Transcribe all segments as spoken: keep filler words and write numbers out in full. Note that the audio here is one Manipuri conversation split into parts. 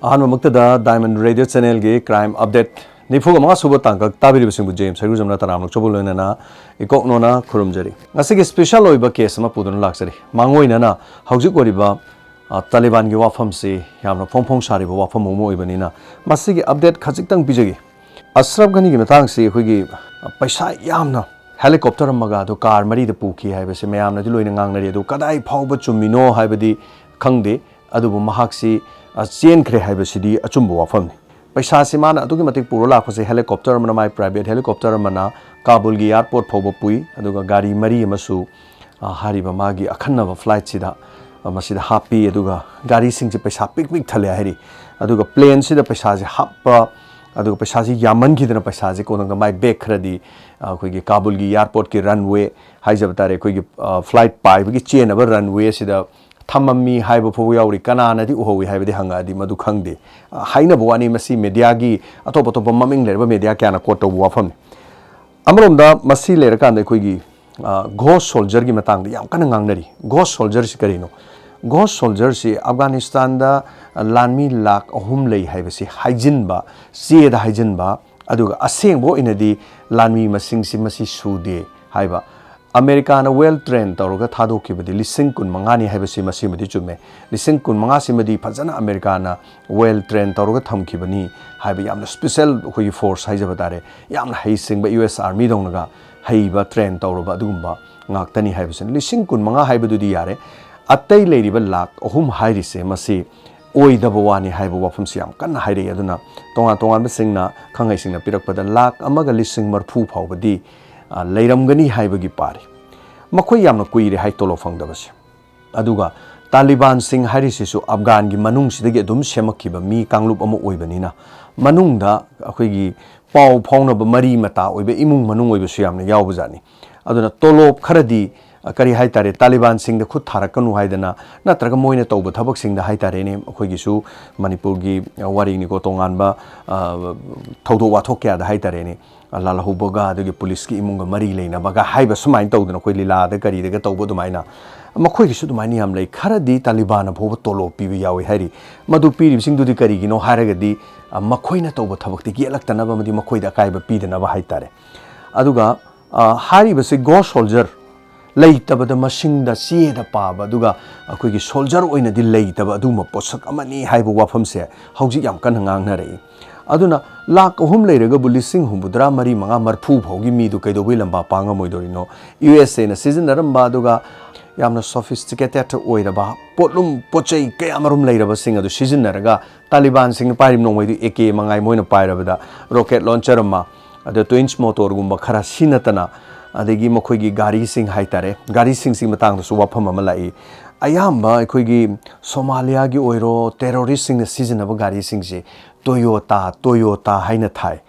ꯑꯍꯥꯟꯕꯃꯛꯇꯗ Diamond Radio Channelꯒꯤ Crime Update ꯅꯤꯐꯨꯒ ꯃꯉꯥ ꯁꯨꯕ ꯇꯥꯡꯀꯛ ꯇꯥꯕꯤꯔꯤꯕꯁꯤꯡꯕꯨ ꯖꯦꯝꯁ ꯍꯩꯒ꯭ꯔꯨꯖꯝꯅ ꯇꯔꯥꯝꯅ ꯑꯣꯛꯆꯕ ꯂꯣꯏꯅꯅ ꯏꯀꯣꯛꯅꯣꯅ ꯈꯨꯔꯨꯝꯖꯔꯤ꯫ ꯉꯁꯤꯒꯤ special ꯑꯣꯏꯕ case ꯑꯃ ꯄꯨꯗꯨꯅ ꯂꯥꯛꯆꯔꯤ꯫ ꯃꯥꯡꯑꯣꯏꯅꯅ ꯍꯧꯖꯤꯛ ꯑꯣꯏꯔꯤꯕ, ꯑ, ꯇꯥꯂꯤꯕꯥꯟꯒꯤ ꯋꯥꯐꯝꯁꯤ ꯌꯥꯝꯅ ꯐꯣꯡ ꯐꯣꯡ ꯁꯥꯔꯤꯕ ꯋꯥꯐꯝ ꯑꯃ ꯑꯣꯏꯕꯅꯤꯅ ꯃꯁꯤꯒꯤ update ꯈꯖꯤꯛꯇꯪ ꯄꯤꯖꯒꯦ꯫ ꯑꯁ꯭ꯔꯐ ꯘꯅꯤꯒꯤ ꯃꯇꯥꯡꯁꯤ ꯑꯩꯈꯣꯏꯒꯤ, ꯑ, ꯄꯩꯁꯥ ꯌꯥꯝꯅ helicopter ꯑꯃꯒ ꯑꯗꯨ car ꯃꯔꯤꯗ ꯄꯨꯈꯤ ꯍꯥꯏꯕꯁꯤ ꯃꯌꯥꯝꯅꯗꯤ ꯂꯣꯏꯅ ꯉꯥꯡꯅꯔꯤ꯫ ꯑꯗꯨ ꯀꯗꯥꯏ ꯐꯥꯎꯕ ꯆꯨꯝꯃꯤꯅꯣ ꯍꯥꯏꯕꯗꯤ ꯈꯪꯗꯦ꯫ ꯑꯗꯨꯕꯨ ꯃꯍꯥꯛꯁꯤ, ꯑ, ꯆꯦꯟꯈ꯭ꯔꯦ ꯍꯥꯏꯕꯁꯤꯗꯤ ꯑꯆꯨꯝꯕ ꯋꯥꯐꯝꯅꯤ꯫ ꯄꯩꯁꯥꯁꯤ ꯃꯥꯅ ꯑꯗꯨꯛꯀꯤ ꯃꯇꯤꯛ ꯄꯨꯔ ꯂꯥꯛꯄꯁꯦ, helicopter ꯑꯃꯅ, ꯃꯥꯏ private helicopter ꯑꯃꯅ ꯀꯥꯕꯨꯜꯒꯤ airport ꯐꯥꯎꯕ ꯄꯨꯏ, ꯑꯗꯨꯒ ꯒꯥꯔꯤ ꯃꯔꯤ ꯑꯃꯁꯨ, ꯑ, ꯍꯥꯏꯔꯤꯕ ꯃꯥꯒꯤ ꯑꯈꯟꯅꯕ flightꯁꯤꯗ, ꯑ, ꯃꯁꯤꯗ ꯍꯥꯞꯄꯤ꯫ ꯑꯗꯨꯒ ꯒꯥꯔꯤꯁꯤꯡꯁꯦ ꯄꯩꯁꯥ ꯄꯤꯛ ꯄꯤꯛ ꯊꯜꯂꯦ ꯍꯥꯏꯔꯤ꯫ ꯑꯗꯨꯒ planeꯁꯤꯗ ꯄꯩꯁꯥꯁꯦ ꯍꯥꯞꯄ, ꯑꯗꯨꯒ ꯄꯩꯁꯥꯁꯤ ꯌꯥꯝꯃꯟꯈꯤꯗꯅ ꯄꯩꯁꯥꯁꯦ ꯀꯣꯟꯅꯗ ꯃꯥꯏ bag ꯈꯔꯗꯤ, ꯑ, ꯑꯩꯈꯣꯏꯒꯤ ꯀꯥꯕꯨꯜꯒꯤ airportꯀꯤ runway ꯍꯥꯏꯖꯕ ꯇꯥꯔꯦ, ꯑꯩꯈꯣꯏꯒꯤ, ꯑ, flight ꯄꯥꯏꯕꯒꯤ ꯆꯦꯟꯅꯕ runwayꯁꯤꯗ ꯊꯝꯃꯝꯃꯤ ꯍꯥꯏꯕ ꯐꯥꯎꯕ ꯌꯥꯎꯔꯤ꯫ ꯀꯅꯥꯅꯗꯤ ꯎꯍꯧꯏ ꯍꯥꯏꯕꯗꯤ ꯍꯪꯉꯛꯑꯗꯤ ꯃꯗꯨ ꯈꯪꯗꯦ꯫ ꯑ, ꯍꯥꯏꯅꯕ ꯋꯥꯅꯤ, ꯃꯁꯤ mediaꯒꯤ, ꯑꯇꯣꯞ ꯑꯇꯣꯞꯄ ꯃꯃꯤꯡ ꯂꯩꯔꯕ media ꯀꯌꯥꯅ quote ꯇꯧꯕ ꯋꯥꯐꯝꯅꯤ꯫ ꯑꯃꯔꯣꯝꯗ ꯃꯁꯤ ꯂꯩꯔꯀꯥꯟꯗ ꯑꯩꯈꯣꯏꯒꯤ, ꯑ, ghost soldierꯒꯤ ꯃꯇꯥꯡꯗ ꯌꯥꯝ ꯀꯟꯅ ꯉꯥꯡꯅꯔꯤ꯫ Ghost soldierꯁꯤ ꯀꯔꯤꯅꯣ? Ghost soldierꯁꯤ ꯑꯐꯒꯥꯅꯤꯁꯇꯥꯟꯗ, ꯑ, ꯂꯥꯟꯃꯤ ꯂꯥꯈ ꯑꯍꯨꯝ ꯂꯩ ꯍꯥꯏꯕꯁꯤ ꯍꯥꯏꯖꯤꯟꯕ, ꯆꯦꯗ ꯍꯥꯏꯖꯤꯟꯕ, ꯑꯗꯨꯒ ꯑꯁꯦꯡꯕ ꯑꯣꯏꯅꯗꯤ ꯂꯥꯟꯃꯤ ꯃꯁꯤꯡꯁꯤ ꯃꯁꯤ ꯁꯨꯗꯦ ꯍꯥꯏꯕ꯫ ꯑꯃꯦꯔꯤꯀꯥꯅ well train ꯇꯧꯔꯒ ꯊꯥꯗꯣꯛꯈꯤꯕꯗꯤ ꯂꯤꯁꯤꯡ ꯀꯨꯟ ꯃꯉꯥꯅꯤ ꯍꯥꯏꯕꯁꯤ ꯃꯁꯤꯃꯗꯤ ꯆꯨꯝꯃꯦ꯫ ꯂꯤꯁꯤꯡ ꯀꯨꯟ ꯃꯉꯥꯁꯤꯃꯗꯤ ꯐꯖꯅ ꯑꯃꯦꯔꯤꯀꯥꯅ well train ꯇꯧꯔꯒ ꯊꯝꯈꯤꯕꯅꯤ ꯍꯥꯏꯕ, ꯌꯥꯝꯅ special ꯑꯩꯈꯣꯏꯒꯤ force ꯍꯥꯏꯖꯕ ꯇꯥꯔꯦ, ꯌꯥꯝꯅ ꯍꯩꯁꯤꯡꯕ U S Army ꯗꯧꯅꯒ ꯍꯩꯕ train ꯇꯧꯔꯕ ꯑꯗꯨꯒꯨꯝꯕ ꯉꯥꯛꯇꯅꯤ ꯍꯥꯏꯕꯁꯤꯅ꯫ ꯂꯤꯁꯤꯡ ꯀꯨꯟ ꯃꯉꯥ ꯍꯥꯏꯕꯗꯨꯗꯤ ꯌꯥꯔꯦ, ꯑꯇꯩ ꯂꯩꯔꯤꯕ ꯂꯥꯈ ꯑꯍꯨꯝ ꯍꯥꯏꯔꯤꯁꯦ ꯃꯁꯤ ꯑꯣꯏꯗꯕ ꯋꯥꯅꯤ ꯍꯥꯏꯕ ꯋꯥꯐꯝꯁꯤ ꯌꯥꯝ ꯀꯟꯅ ꯍꯥꯏꯔꯛꯏ꯫ ꯑꯗꯨꯅ ꯇꯣꯉꯥꯟ ꯇꯣꯉꯥꯟꯕꯁꯤꯡꯅ, ꯈꯪꯍꯩꯁꯤꯡꯅ ꯄꯤꯔꯛꯄꯗ ꯂꯥꯈ ꯑꯃꯒ ꯂꯤꯁꯤꯡ ꯃꯔꯐꯨ ꯐꯥꯎꯕꯗꯤ, ꯑ, ꯂꯩꯔꯝꯒꯅꯤ ꯍꯥꯏꯕꯒꯤ ꯄꯥꯔꯤ꯫ ꯃꯈꯣꯏ ꯌꯥꯝꯅ ꯀꯨꯏꯔꯦ ꯍꯥꯏ ꯇꯣꯂꯣꯞ ꯐꯪꯗꯕꯁꯦ꯫ ꯑꯗꯨꯒ ꯇꯥꯂꯤꯕꯥꯟꯁꯤꯡ ꯍꯥꯏꯔꯤꯁꯤꯁꯨ ꯑꯐꯒꯥꯟꯒꯤ ꯃꯅꯨꯡꯁꯤꯗꯒꯤ ꯑꯗꯨꯝ ꯁꯦꯝꯃꯛꯈꯤꯕ ꯃꯤ ꯀꯥꯡꯂꯨꯞ ꯑꯃ ꯑꯣꯏꯕꯅꯤꯅ ꯃꯅꯨꯡꯗ ꯑꯩꯈꯣꯏꯒꯤ ꯄꯥꯎ ꯐꯥꯎꯅꯕ ꯃꯔꯤ ꯃꯇꯥ ꯑꯣꯏꯕ ꯏꯃꯨꯡ ꯃꯅꯨꯡ ꯑꯣꯏꯕꯁꯨ ꯌꯥꯝꯅ ꯌꯥꯎꯕꯖꯥꯠꯅꯤ꯫ ꯑꯗꯨꯅ ꯇꯣꯂꯣꯞ ꯈꯔꯗꯤ, ꯑ, ꯀꯔꯤ ꯍꯥꯏ ꯇꯥꯔꯦ, ꯇꯥꯂꯤꯕꯥꯟꯁꯤꯡꯗ ꯈꯨꯠ ꯊꯥꯔꯛꯀꯅꯨ ꯍꯥꯏꯗꯅ, ꯅꯠꯇ꯭ꯔꯒ ꯃꯣꯏꯅ ꯇꯧꯕ ꯊꯕꯛꯁꯤꯡꯗ ꯍꯥꯏ ꯇꯥꯔꯦꯅꯦ, ꯑꯩꯈꯣꯏꯒꯤꯁꯨ ꯃꯅꯤꯄꯨꯔꯒꯤ, ꯑ, ꯋꯥꯔꯤꯅꯤꯀꯣ, ꯇꯣꯉꯥꯟꯕ, ꯑ, ꯊꯧꯗꯣꯛ ꯋꯥꯊꯣꯛ ꯀꯌꯥꯗ ꯍꯥꯏ ꯇꯥꯔꯦꯅꯦ, ꯑ, ꯂꯥꯜꯍꯧꯕꯒ ꯑꯗꯨꯒꯤ ꯄꯨꯂꯤꯁꯀꯤ ꯏꯃꯨꯡꯒ ꯃꯔꯤ ꯂꯩꯅꯕꯒ ꯍꯥꯏꯕ ꯁꯨꯃꯥꯏꯅ ꯇꯧꯗꯅ ꯑꯩꯈꯣꯏ ꯂꯤꯂꯥꯗ ꯀꯔꯤꯗꯒ ꯇꯧꯕ ꯑꯗꯨꯃꯥꯏꯅ, ꯃꯈꯣꯏꯒꯤꯁꯨ ꯑꯗꯨꯃꯥꯏꯅ ꯌꯥꯝ ꯂꯩ꯫ ꯈꯔꯗꯤ ꯇꯥꯂꯤꯕꯥꯟꯅ ꯐꯥꯎꯕ ꯇꯣꯂꯣꯞ ꯄꯤꯕ ꯌꯥꯎꯏ ꯍꯥꯏꯔꯤ꯫ ꯃꯗꯨ ꯄꯤꯔꯤꯕꯁꯤꯡꯗꯨꯗꯤ ꯀꯔꯤꯒꯤꯅꯣ ꯍꯥꯏꯔꯒꯗꯤ, ꯑ, ꯃꯈꯣꯏꯅ ꯇꯧꯕ ꯊꯕꯛꯇꯤ ꯌꯦꯠꯂꯛꯇꯅꯕ ꯑꯃꯗꯤ ꯃꯈꯣꯏꯗ ꯑꯀꯥꯏꯕ ꯄꯤꯗꯅꯕ ꯍꯥꯏꯇꯥꯔꯦ꯫ ꯑꯗꯨꯒ, ꯑ, ꯍꯥꯏꯔꯤꯕꯁꯤ ꯒꯣꯁ ꯁꯣꯜꯖꯔ ꯂꯩꯇꯕꯗ ꯃꯁꯤꯡꯗ ꯆꯦꯗ ꯄꯥꯕ, ꯑꯗꯨꯒ ꯑꯩꯈꯣꯏꯒꯤ ꯁꯣꯜꯖꯔ ꯑꯣꯏꯅꯗꯤ ꯂꯩꯇꯕ ꯑꯗꯨꯒꯨꯝꯕ ꯄꯣꯠꯁꯛ ꯑꯃꯅꯤ ꯍꯥꯏꯕ ꯋꯥꯐꯝꯁꯦ ꯍꯧꯖꯤꯛ ꯌꯥꯝ ꯀꯟꯅ ꯉꯥꯡꯅꯔꯛꯏ꯫ ꯑꯗꯨꯅ ꯂꯥꯈ ꯑꯍꯨꯝ ꯂꯩꯔꯒꯕꯨ ꯂꯤꯁꯤꯡ ꯍꯨꯝꯐꯨꯇꯔꯥ, ꯃꯔꯤ, ꯃꯉꯥ, ꯃꯔꯤꯐꯨ ꯐꯥꯎꯒꯤ ꯃꯤꯗꯨ ꯀꯩꯗꯧꯕꯩ ꯂꯝꯕꯥ ꯄꯥꯡꯉꯝꯃꯣꯏꯗꯧꯔꯤꯅꯣ? ꯌꯨ ꯑꯦꯁ ꯑꯦꯅ ꯁꯤꯖꯤꯟꯅꯔꯝꯕ, ꯑꯗꯨꯒ ꯌꯥꯝꯅ ꯁꯣꯐꯤꯁꯇꯤꯀꯦꯇꯦꯠ ꯑꯣꯏꯔꯕ ꯄꯣꯠꯂꯨꯝ ꯄꯣꯠ ꯆꯩ ꯀꯌꯥ ꯃꯔꯨꯝ ꯂꯩꯔꯕꯁꯤꯡ ꯑꯗꯨ ꯁꯤꯖꯤꯟꯅꯔꯒ, ꯇꯥꯂꯤꯕꯥꯟꯁꯤꯡꯅ ꯄꯥꯏꯔꯤꯕ ꯅꯣꯡꯃꯩꯗꯨ ꯑꯦ ꯀꯦ ꯃꯉꯥꯏ ꯃꯣꯏꯅ ꯄꯥꯏꯔꯕꯗ, ꯔꯣꯀꯦꯠ ꯂꯣꯟꯆꯔ ꯑꯃ, ꯑꯗ ꯇ꯭ꯋꯤꯟꯁ ꯃꯣꯇꯣꯔꯒꯨꯝꯕ ꯈꯔ ꯁꯤ ꯅꯠꯇꯅ, ꯑꯗꯒꯤ ꯃꯈꯣꯏꯒꯤ ꯒꯥꯔꯤꯁꯤꯡ ꯍꯥꯏꯇꯥꯔꯦ, ꯒꯥꯔꯤꯁꯤꯡꯁꯤꯒꯤ ꯃꯇꯥꯡꯗꯁꯨ ꯋꯥꯐꯝ ꯑꯃ ꯂꯥꯛꯏ꯫ ꯑꯌꯥꯝꯕ ꯑꯩꯈꯣꯏꯒꯤ ꯁꯣꯃꯥꯂꯤꯌꯥꯒꯤ ꯑꯣꯏꯔꯣ, ꯇꯦꯔꯣꯔꯤꯁꯁꯤꯡꯅ ꯁꯤꯖꯤꯟꯅꯕ ꯒꯥꯔꯤꯁꯤꯡꯁꯦ ꯇꯣꯌꯣꯇꯥ, ꯇꯣꯌꯣꯇꯥ ꯍꯥꯏꯅ ꯊꯥꯏ꯫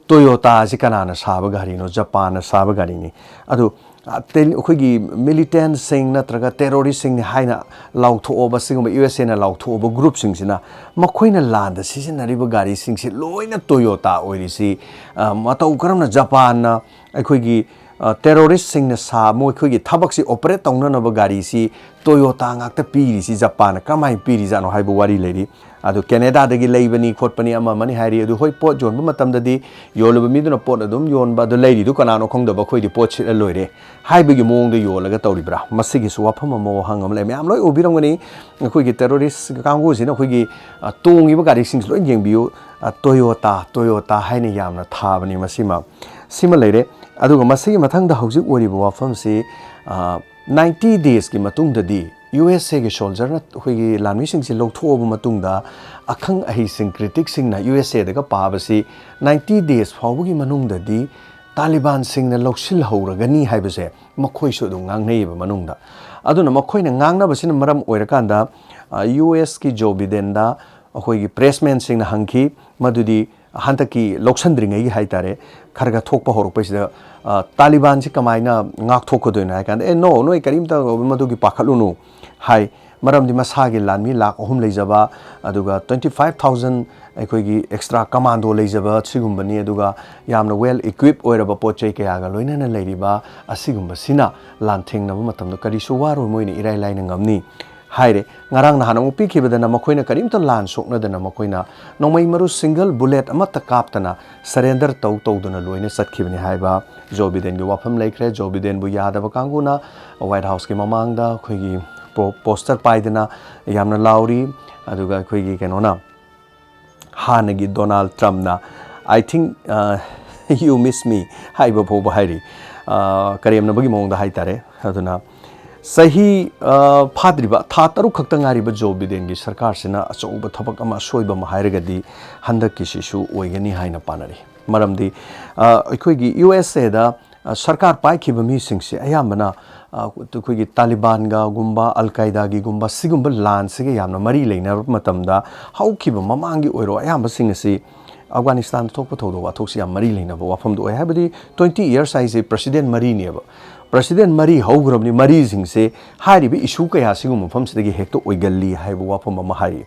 ꯇꯣꯌꯣꯇꯥ ꯑꯁꯤ ꯀꯅꯥꯅ ꯁꯥꯕ ꯒꯥꯔꯤꯅꯣ? ꯖꯄꯥꯟꯅ ꯁꯥꯕ ꯒꯥꯔꯤꯅꯤ꯫ ꯑꯗꯨ, ꯑ, ꯇꯦ-, ꯑꯩꯈꯣꯏꯒꯤ ꯃꯤꯂꯤꯇꯦꯟꯁꯤꯡ ꯅꯠꯇ꯭ꯔꯒ ꯇꯦꯔꯣꯔꯤꯁꯁꯤꯡꯅꯤ ꯍꯥꯏꯅ ꯂꯥꯎꯊꯣꯛꯑꯕ, ꯁꯤꯒꯨꯝꯕ ꯌꯨ ꯑꯦꯁ ꯑꯦꯅ ꯂꯥꯎꯊꯣꯛꯑꯕ ꯒ꯭ꯔꯨꯞꯁꯤꯡꯁꯤꯅ ꯃꯈꯣꯏꯅ ꯂꯥꯟꯗ ꯁꯤꯖꯤꯟꯅꯔꯤꯕ ꯒꯥꯔꯤꯁꯤꯡꯁꯤ ꯂꯣꯏꯅ ꯇꯣꯌꯣꯇꯥ ꯑꯣꯏꯔꯤꯁꯤ, ꯑ, ꯃꯇꯧ ꯀꯔꯝꯅ ꯖꯄꯥꯟꯅ ꯑꯩꯈꯣꯏꯒꯤ, ꯑ, ꯇꯦꯔꯣꯔꯤꯁꯁꯤꯡꯅ ꯁꯥ-, ꯃꯈꯣꯏꯒꯤ ꯊꯕꯛꯁꯤ ꯑꯣꯄꯔꯦꯠ ꯇꯧꯅꯅꯕ ꯒꯥꯔꯤꯁꯤ ꯇꯣꯌꯣꯇꯥ ꯉꯥꯛꯇ ꯄꯤꯔꯤꯁꯤ, ꯖꯄꯥꯟꯅ ꯀꯃꯥꯏꯅ ꯄꯤꯔꯤꯖꯥꯠꯅꯣ ꯍꯥꯏꯕ ꯋꯥꯔꯤ ꯂꯩꯔꯤ꯫ ꯑꯗꯨ ꯀꯦꯅꯦꯗꯥꯗꯒꯤ ꯂꯩꯕꯅꯤ ꯈꯣꯠꯄꯅꯤ ꯑꯃ ꯑꯃꯅꯤ ꯍꯥꯏꯔꯤ꯫ ꯑꯗꯨ ꯍꯣꯏ, ꯄꯣꯠ ꯌꯣꯟꯕ ꯃꯇꯝꯗꯗꯤ ꯌꯣꯜꯂꯤꯕ ꯃꯤꯗꯨꯅ ꯄꯣꯠ ꯑꯗꯨꯝ ꯌꯣꯟꯕ, ꯑꯗꯨ ꯂꯩꯔꯤꯗꯨ ꯀꯅꯥꯅꯣ ꯈꯪꯗꯕ, ꯑꯩꯈꯣꯏꯗꯤ ꯄꯣꯠ ꯁꯤꯠꯂ ꯂꯣꯏꯔꯦ ꯍꯥꯏꯕꯒꯤ ꯃꯑꯣꯡꯗ ꯌꯣꯜꯂꯒ ꯇꯧꯔꯤꯕ꯭ꯔꯥ? ꯃꯁꯤꯒꯤꯁꯨ ꯋꯥꯐꯝ ꯑꯃ, ꯋꯥꯍꯪ ꯑꯃ ꯂꯩ꯫ ꯃꯌꯥꯝ ꯂꯣꯏ ꯎꯕꯤꯔꯝꯒꯅꯤ, ꯑꯩꯈꯣꯏꯒꯤ ꯇꯦꯔꯣꯔꯤꯁ ꯀꯥꯡꯕꯨꯁꯤꯅ ꯑꯩꯈꯣꯏꯒꯤ, ꯑ, ꯇꯣꯡꯉꯤꯕ ꯒꯥꯔꯤꯁꯤꯡꯁꯤ ꯂꯣꯏ ꯌꯦꯡꯕꯤꯌꯨ꯫ ꯑ, ꯇꯣꯌꯣꯇꯥ, ꯇꯣꯌꯣꯇꯥ ꯍꯥꯏꯅ ꯌꯥꯝꯅ ꯊꯥꯕꯅꯤ꯫ ꯃꯁꯤꯃ, ꯁꯤꯃ ꯂꯩꯔꯦ꯫ ꯑꯗꯨꯒ ꯃꯁꯤꯒꯤ ꯃꯊꯪꯗ ꯍꯧꯖꯤꯛ ꯑꯣꯏꯔꯤꯕ ꯋꯥꯐꯝꯁꯤ, ꯑ, ꯅꯥꯏꯟꯇꯤ ꯗꯦꯖꯀꯤ ꯃꯇꯨꯡꯗꯗꯤ ꯌꯨ ꯑꯦꯁ ꯑꯦꯒꯤ ꯁꯣꯜꯖꯔꯅ ꯑꯩꯈꯣꯏꯒꯤ ꯂꯥꯟꯃꯤꯁꯤꯡꯁꯤ ꯂꯧꯊꯣꯛꯑꯕ ꯃꯇꯨꯡꯗ, ꯑꯈꯪ ꯑꯍꯩꯁꯤꯡ, ꯀ꯭ꯔꯤꯇꯤꯛꯁꯤꯡꯅ ꯌꯨ ꯑꯦꯁ ꯑꯦꯗꯒ ꯄꯥꯕꯁꯤ ꯅꯥꯏꯟꯇꯤ ꯗꯦꯖ ꯐꯥꯎꯕꯒꯤ ꯃꯅꯨꯡꯗꯗꯤ ꯇꯥꯂꯤꯕꯥꯟꯁꯤꯡꯅ ꯂꯧꯁꯤꯜꯍꯧꯔꯒꯅꯤ ꯍꯥꯏꯕꯁꯦ ꯃꯈꯣꯏꯁꯨ ꯑꯗꯨꯝ ꯉꯥꯡꯅꯩꯌꯦꯕ ꯃꯅꯨꯡꯗ꯫ ꯑꯗꯨꯅ ꯃꯈꯣꯏꯅ ꯉꯥꯡꯅꯕꯁꯤꯅ ꯃꯔꯝ ꯑꯣꯏꯔꯀꯥꯟꯗ, ꯑ, ꯌꯨ ꯑꯦꯁꯀꯤ ꯖꯣ ꯕꯤꯗꯦꯟꯗ ꯑꯩꯈꯣꯏꯒꯤ ꯄ꯭ꯔꯦꯁꯃꯦꯟꯁꯤꯡꯅ ꯍꯪꯈꯤ, ꯃꯗꯨꯗꯤ ꯍꯟꯗꯛꯀꯤ ꯂꯧꯁꯟꯗ꯭ꯔꯤꯉꯩꯒꯤ ꯍꯥꯏꯇꯥꯔꯦ, ꯈꯔ ꯈꯔ ꯊꯣꯛꯄ ꯍꯧꯔꯛꯄꯁꯤꯗ, ꯑ, ꯇꯥꯂꯤꯕꯥꯟꯁꯤ ꯀꯃꯥꯏꯅ ꯉꯥꯛꯊꯣꯛꯀꯗꯣꯏꯅꯣ ꯍꯥꯏ ꯀꯥꯟꯗ, "ꯑꯦ, no, ꯅꯣꯏ ꯀꯔꯤꯝꯇ ꯃꯗꯨꯒꯤ ꯄꯥꯈꯠꯂꯨꯅꯨ" ꯍꯥꯏ꯫ ꯃꯔꯝꯗꯤ ꯃꯁꯥꯒꯤ ꯂꯥꯟꯃꯤ ꯂꯥꯈ ꯑꯍꯨꯝ ꯂꯩꯖꯕ, ꯑꯗꯨꯒ twenty five thousand ꯑꯩꯈꯣꯏꯒꯤ extra commando ꯂꯩꯖꯕ ꯁꯤꯒꯨꯝꯕꯅꯤ, ꯑꯗꯨꯒ ꯌꯥꯝꯅ well equip ꯑꯣꯏꯔꯕ ꯄꯣꯠ ꯆꯩ ꯀꯌꯥꯒ ꯂꯣꯏꯅꯅ ꯂꯩꯔꯤꯕ ꯑꯁꯤꯒꯨꯝꯕꯁꯤꯅ ꯂꯥꯟꯊꯦꯡꯅꯕ ꯃꯇꯝꯗ ꯀꯔꯤꯁꯨ ꯋꯥꯔꯣꯏ, ꯃꯣꯏꯅ ꯏꯔꯥꯏ ꯂꯥꯏꯅ ꯉꯝꯅꯤ ꯍꯥꯏꯔꯦ꯫ ꯉꯔꯥꯡ ꯅꯍꯥꯟ ꯑꯃꯨꯛ ꯄꯤꯈꯤꯕꯗꯅ ꯃꯈꯣꯏꯅ ꯀꯔꯤꯝꯇ ꯂꯥꯟ ꯁꯣꯛꯅꯗꯅ ꯃꯈꯣꯏꯅ ꯅꯣꯡꯃꯩ ꯃꯔꯨ single bullet ꯑꯃꯠꯇ ꯀꯥꯞꯇꯅ surrender ꯇꯧ ꯇꯧꯗꯨꯅ ꯂꯣꯏꯅ ꯆꯠꯈꯤꯕꯅꯤ ꯍꯥꯏꯕ ꯖꯣ ꯕꯤꯗꯦꯟꯒꯤ ꯋꯥꯐꯝ ꯂꯩꯈ꯭ꯔꯦ꯫ ꯖꯣ ꯕꯤꯗꯦꯟꯕꯨ ꯌꯥꯗꯕ ꯀꯥꯡꯕꯨꯅ White Houseꯀꯤ ꯃꯃꯥꯡꯗ ꯑꯩꯈꯣꯏꯒꯤ ꯄꯣ-, poster ꯄꯥꯏꯗꯅ ꯌꯥꯝꯅ ꯂꯥꯎꯔꯤ꯫ ꯑꯗꯨꯒ ꯑꯩꯈꯣꯏꯒꯤ ꯀꯩꯅꯣꯅ, ꯍꯥꯟꯅꯒꯤ Donald ꯇ꯭ꯔꯝꯞꯅ "I think, uh, you miss me" ꯍꯥꯏꯕ ꯐꯥꯎꯕ ꯍꯥꯏꯔꯤ꯫ ꯑ, ꯀꯔꯦꯝꯅꯕꯒꯤ ꯃꯑꯣꯡꯗ ꯍꯥꯏꯇꯥꯔꯦ꯫ ꯑꯗꯨꯅ ꯆꯍꯤ, ꯑ, ꯐꯥꯗ꯭ꯔꯤꯕ, ꯊꯥ ꯇꯔꯨꯛ ꯈꯛꯇ ꯉꯥꯏꯔꯤꯕ ꯖꯣ ꯕꯤꯗꯦꯟꯒꯤ ꯁꯔꯀꯥꯔꯁꯤꯅ ꯑꯆꯧꯕ ꯊꯕꯛ ꯑꯃ, ꯑꯁꯣꯏꯕ ꯑꯃ ꯍꯥꯏꯔꯒꯗꯤ ꯍꯟꯗꯛꯀꯤꯁꯤꯁꯨ ꯑꯣꯏꯒꯅꯤ ꯍꯥꯏꯅ ꯄꯥꯅꯔꯤ꯫ ꯃꯔꯝꯗꯤ, ꯑ, ꯑꯩꯈꯣꯏꯒꯤ ꯌꯨ ꯑꯦꯁ ꯑꯦꯗ, ꯑ, ꯁꯔꯀꯥꯔ ꯄꯥꯏꯈꯤꯕ ꯃꯤꯁꯤꯡꯁꯦ ꯑꯌꯥꯝꯕꯅ, ꯑ, ꯑꯩꯈꯣꯏꯒꯤ ꯇꯥꯂꯤꯕꯥꯟꯒꯒꯨꯝꯕ, ꯑꯜ ꯀꯥꯏꯗꯥꯒꯤꯒꯨꯝꯕ ꯁꯤꯒꯨꯝꯕ ꯂꯥꯟꯁꯤꯒ ꯌꯥꯝꯅ ꯃꯔꯤ ꯂꯩꯅꯔꯕ ꯃꯇꯝꯗ, ꯍꯧꯈꯤꯕ ꯃꯃꯥꯡꯒꯤ ꯑꯣꯏꯔꯣ, ꯑꯌꯥꯝꯕꯁꯤꯡ ꯑꯁꯤ ꯑꯐꯒꯥꯅꯤꯁꯇꯥꯟꯗ ꯊꯣꯛꯄ ꯊꯧꯗꯣꯛ ꯋꯥꯊꯣꯛꯁꯤ ꯌꯥꯝ ꯃꯔꯤ ꯂꯩꯅꯕ ꯋꯥꯐꯝꯗꯨ ꯑꯣꯏ꯫ ꯍꯥꯏꯕꯗꯤ twenty years ꯍꯥꯏꯁꯦ president ꯃꯔꯤꯅꯦꯕ꯫ President ꯃꯔꯤ ꯍꯧꯈ꯭ꯔꯕꯅꯤ, ꯃꯔꯤꯁꯤꯡꯁꯦ ꯍꯥꯏꯔꯤꯕ issue ꯀꯌꯥ ꯁꯤꯒꯨꯝꯕ ꯃꯐꯝꯁꯤꯗꯒꯤ ꯍꯦꯛꯇ ꯑꯣꯏꯒꯜꯂꯤ ꯍꯥꯏꯕ ꯋꯥꯐꯝ ꯑꯃ ꯍꯥꯏꯔꯤ꯫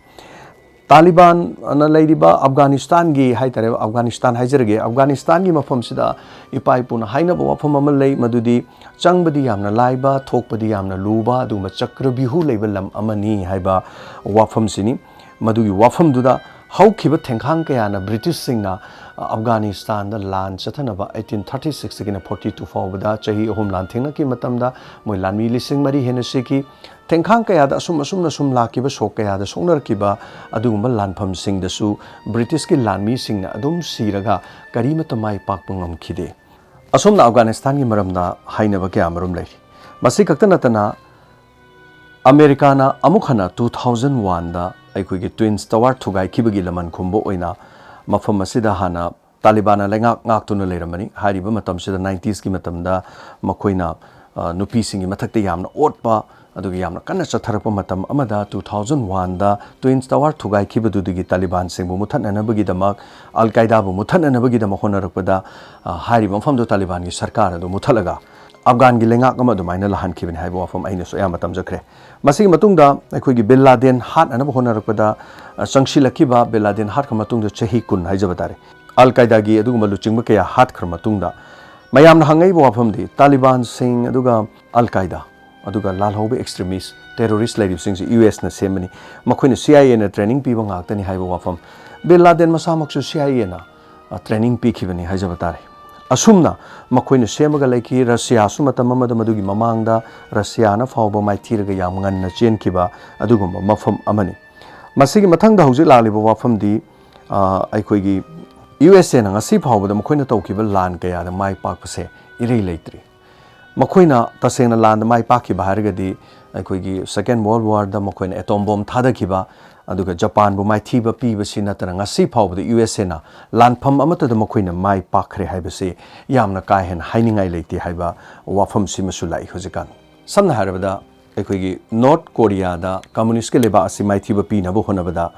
ꯇꯥꯂꯤꯕꯥꯟꯅ ꯂꯩꯔꯤꯕ ꯑꯐꯒꯥꯅꯤꯁꯇꯥꯟꯒꯤ ꯍꯥꯏꯇꯥꯔꯦ, ꯑꯐꯒꯥꯅꯤꯁꯇꯥꯟ ꯍꯥꯏꯖꯔꯒꯦ, ꯑꯐꯒꯥꯅꯤꯁꯇꯥꯟꯒꯤ ꯃꯐꯝꯁꯤꯗ ꯏꯄꯥ ꯏꯄꯨꯅ ꯍꯥꯏꯅꯕ ꯋꯥꯐꯝ ꯑꯃ ꯂꯩ, ꯃꯗꯨꯗꯤ ꯆꯪꯕꯗꯤ ꯌꯥꯝꯅ ꯂꯥꯏꯕ, ꯊꯣꯛꯄꯗꯤ ꯌꯥꯝꯅ ꯂꯨꯕ, ꯑꯗꯨꯒꯨꯝꯕ ꯆꯀ꯭ꯔꯕ꯭ꯌꯨꯍ ꯂꯩꯕ ꯂꯝ ꯑꯃꯅꯤ ꯍꯥꯏꯕ ꯋꯥꯐꯝꯁꯤꯅꯤ꯫ ꯃꯗꯨꯒꯤ ꯋꯥꯐꯝꯗꯨꯗ ꯍꯧꯈꯤꯕ ꯊꯦꯡꯈꯥꯡ ꯀꯌꯥꯅ ꯕ꯭ꯔꯤꯇꯤꯁꯁꯤꯡꯅ ꯑꯐꯒꯥꯅꯤꯁꯇꯥꯟꯗ ꯂꯥꯟ ꯆꯠꯊꯅꯕ eighteen thirty six ꯇꯒꯤꯅ forty two ꯐꯥꯎꯕꯗ ꯆꯍꯤ ꯑꯍꯨꯝ ꯂꯥꯟꯊꯦꯡꯅꯈꯤꯕ ꯃꯇꯝꯗ ꯃꯣꯏ ꯂꯥꯟꯃꯤ ꯂꯤꯁꯤꯡ ꯃꯔꯤ ꯍꯦꯟꯅ ꯁꯤꯈꯤ꯫ ꯊꯦꯡꯈꯥꯡ ꯀꯌꯥꯗ ꯑꯁꯨꯝ ꯑꯁꯨꯝꯅ ꯁꯨꯝ ꯂꯥꯛꯈꯤꯕ, ꯁꯣꯛ ꯀꯌꯥꯗ ꯁꯣꯛꯅꯔꯛꯈꯤꯕ ꯑꯗꯨꯒꯨꯝꯕ ꯂꯥꯟꯐꯝꯁꯤꯡꯗꯁꯨ ꯕ꯭ꯔꯤꯇꯤꯁꯀꯤ ꯂꯥꯟꯃꯤꯁꯤꯡꯅ ꯑꯗꯨꯝ ꯁꯤꯔꯒ ꯀꯔꯤꯃꯠꯇ ꯃꯥꯏ ꯄꯥꯛꯄ ꯉꯝꯈꯤꯗꯦ꯫ ꯑꯁꯣꯝꯅ ꯑꯐꯒꯥꯅꯤꯁꯇꯥꯟꯒꯤ ꯃꯔꯝꯗ ꯍꯥꯏꯅꯕ ꯀꯌꯥ ꯃꯔꯨꯝ ꯂꯩꯔꯤ꯫ ꯃꯁꯤ ꯈꯛꯇ ꯅꯠꯇꯅ ꯑꯃꯦꯔꯤꯀꯥꯅ ꯑꯃꯨꯛ ꯍꯟꯅ two thousand one ꯗ ꯑꯩꯈꯣꯏꯒꯤ Twins Tower ꯊꯨꯒꯥꯏꯈꯤꯕꯒꯤ ꯂꯃꯟ ꯈꯨꯝꯕ ꯑꯣꯏꯅ ꯃꯐꯝ ꯑꯁꯤꯗ ꯍꯥꯟꯅ ꯇꯥꯂꯤꯕꯥꯟꯅ ꯂꯩꯉꯥꯛ ꯉꯥꯛꯇꯨꯅ ꯂꯩꯔꯝꯕꯅꯤ꯫ ꯍꯥꯏꯔꯤꯕ ꯃꯇꯝꯁꯤꯗ ninetiesꯀꯤ ꯃꯇꯝꯗ ꯃꯈꯣꯏꯅ, ꯑ, ꯅꯨꯄꯤꯁꯤꯡꯒꯤ ꯃꯊꯛꯇ ꯌꯥꯝꯅ ꯑꯣꯠꯄ, ꯑꯗꯨꯒ ꯌꯥꯝꯅ ꯀꯟꯅ ꯆꯠꯊꯔꯛꯄ ꯃꯇꯝ ꯑꯃꯗ two thousand one ꯗ Twins Tower ꯊꯨꯒꯥꯏꯈꯤꯕꯗꯨꯗꯒꯤ ꯇꯥꯂꯤꯕꯥꯟꯁꯤꯡꯕꯨ ꯃꯨꯠꯊꯠꯅꯅꯕꯒꯤꯗꯃꯛ, ꯑꯜ ꯀꯥꯏꯗꯥꯕꯨ ꯃꯨꯠꯊꯠꯅꯅꯕꯒꯤꯗꯃꯛ ꯍꯣꯠꯅꯔꯛꯄꯗ, ꯑ, ꯍꯥꯏꯔꯤꯕ ꯃꯐꯝꯗꯨ ꯇꯥꯂꯤꯕꯥꯟꯒꯤ ꯁꯔꯀꯥꯔ ꯑꯗꯨ ꯃꯨꯠꯊꯠꯂꯒ ꯑꯐꯒꯥꯟꯒꯤ ꯂꯩꯉꯥꯛ ꯑꯃ ꯑꯗꯨꯃꯥꯏꯅ ꯂꯥꯛꯍꯟꯈꯤꯕꯅꯤ ꯍꯥꯏꯕ ꯋꯥꯐꯝ ꯑꯩꯅꯁꯨ ꯑꯌꯥꯝꯕ ꯇꯝꯖꯈ꯭ꯔꯦ꯫ ꯃꯁꯤꯒꯤ ꯃꯇꯨꯡꯗ ꯑꯩꯈꯣꯏꯒꯤ ꯕꯤꯟ ꯂꯥꯗꯦꯟ ꯍꯥꯠꯅꯅꯕ ꯍꯣꯠꯅꯔꯛꯄꯗ, ꯑ, ꯆꯪꯁꯤꯜꯂꯛꯈꯤꯕ, ꯕꯤꯟ ꯂꯥꯗꯦꯟ ꯍꯥꯠꯈ꯭ꯔ ꯃꯇꯨꯡꯗ ꯆꯍꯤ ꯀꯨꯟ ꯍꯥꯏꯖꯕ ꯇꯥꯔꯦ, ꯑꯜ ꯀꯥꯏꯗꯥꯒꯤ ꯑꯗꯨꯒꯨꯝꯕ ꯂꯨꯆꯤꯡꯕ ꯀꯌꯥ ꯍꯥꯠꯈ꯭ꯔ ꯃꯇꯨꯡꯗ, ꯃꯌꯥꯝꯅ ꯍꯪꯉꯛꯏꯕ ꯋꯥꯐꯝꯗꯤ, ꯇꯥꯂꯤꯕꯥꯟꯁꯤꯡ ꯑꯗꯨꯒ ꯑꯜ ꯀꯥꯏꯗꯥ ꯑꯗꯨꯒ ꯂꯥꯜꯍꯧꯕ extremist, terrorist ꯂꯩꯔꯤꯕꯁꯤꯡꯁꯤ ꯌꯨ ꯑꯦꯁꯅ ꯁꯦꯝꯕꯅꯤ, ꯃꯈꯣꯏꯅ ꯁꯤ ꯑꯥꯏ ꯑꯦꯅ training ꯄꯤꯕ ꯉꯥꯛꯇꯅꯤ ꯍꯥꯏꯕ ꯋꯥꯐꯝ꯫ ꯕꯤꯟ ꯂꯥꯗꯦꯟ ꯃꯁꯥꯃꯛꯁꯨ ꯁꯤ ꯑꯥꯏ ꯑꯦꯅ, ꯑ, training ꯄꯤꯈꯤꯕꯅꯤ ꯍꯥꯏꯖꯕ ꯇꯥꯔꯦ꯫ ꯑꯁꯨꯝꯅ ꯃꯈꯣꯏꯅ ꯁꯦꯝꯃꯒ ꯂꯩꯈꯤ꯫ ꯔꯁꯤꯌꯥꯁꯨ ꯃꯇꯝ ꯑꯃꯗ, ꯃꯗꯨꯒꯤ ꯃꯃꯥꯡꯗ ꯔꯁꯤꯌꯥꯅ ꯐꯥꯎꯕ ꯃꯥꯏꯊꯤꯔꯒ ꯌꯥꯝ ꯉꯟꯅ ꯆꯦꯟꯈꯤꯕ ꯑꯗꯨꯒꯨꯝꯕ ꯃꯐꯝ ꯑꯃꯅꯤ꯫ ꯃꯁꯤꯒꯤ ꯃꯊꯪꯗ ꯍꯧꯖꯤꯛ ꯂꯥꯛꯂꯤꯕ ꯋꯥꯐꯝꯗꯤ, ꯑ, ꯑꯩꯈꯣꯏꯒꯤ ꯌꯨ ꯑꯦꯁ ꯑꯦꯅ ꯉꯁꯤ ꯐꯥꯎꯕꯗ ꯃꯈꯣꯏꯅ ꯇꯧꯈꯤꯕ ꯂꯥꯟ ꯀꯌꯥꯗ ꯃꯥꯏ ꯄꯥꯛꯄꯁꯦ ꯏꯔꯩ ꯂꯩꯇ꯭ꯔꯤ꯫ ꯃꯈꯣꯏꯅ ꯇꯁꯦꯡꯅ ꯂꯥꯟꯗ ꯃꯥꯏ ꯄꯥꯛꯈꯤꯕ ꯍꯥꯏꯔꯒꯗꯤ, ꯑꯩꯈꯣꯏꯒꯤ Second World Warꯗ ꯃꯈꯣꯏꯅ atom bomb ꯊꯥꯗꯈꯤꯕ, ꯑꯗꯨꯒ ꯖꯄꯥꯟꯕꯨ ꯃꯥꯏꯊꯤꯕ ꯄꯤꯕꯁꯤ ꯅꯠꯇꯅ ꯉꯁꯤ ꯐꯥꯎꯕꯗ ꯌꯨ ꯑꯦꯁ ꯑꯦꯅ ꯂꯥꯟꯐꯝ ꯑꯃꯠꯇꯗ ꯃꯈꯣꯏꯅ ꯃꯥꯏ ꯄꯥꯛꯈ꯭ꯔꯦ ꯍꯥꯏꯕꯁꯤ ꯌꯥꯝꯅ ꯀꯥ ꯍꯦꯟꯅ ꯍꯥꯏꯅꯤꯡꯉꯥꯏ ꯂꯩꯇꯦ ꯍꯥꯏꯕ ꯋꯥꯐꯝꯁꯤꯃꯁꯨ ꯂꯥꯛꯏ ꯍꯧꯖꯤꯛꯀꯥꯟ꯫ ꯁꯝꯅ ꯍꯥꯏꯔꯕꯗ, ꯑꯩꯈꯣꯏꯒꯤ ꯅꯣꯔꯠ ꯀꯣꯔꯤꯌꯥꯗ, ꯀꯝꯃꯨꯅꯤꯁ꯭ꯠꯀꯤ ꯂꯩꯕꯥꯛ ꯑꯁꯤ ꯃꯥꯏꯊꯤꯕ ꯄꯤꯅꯕ ꯍꯣꯠꯅꯕꯗ,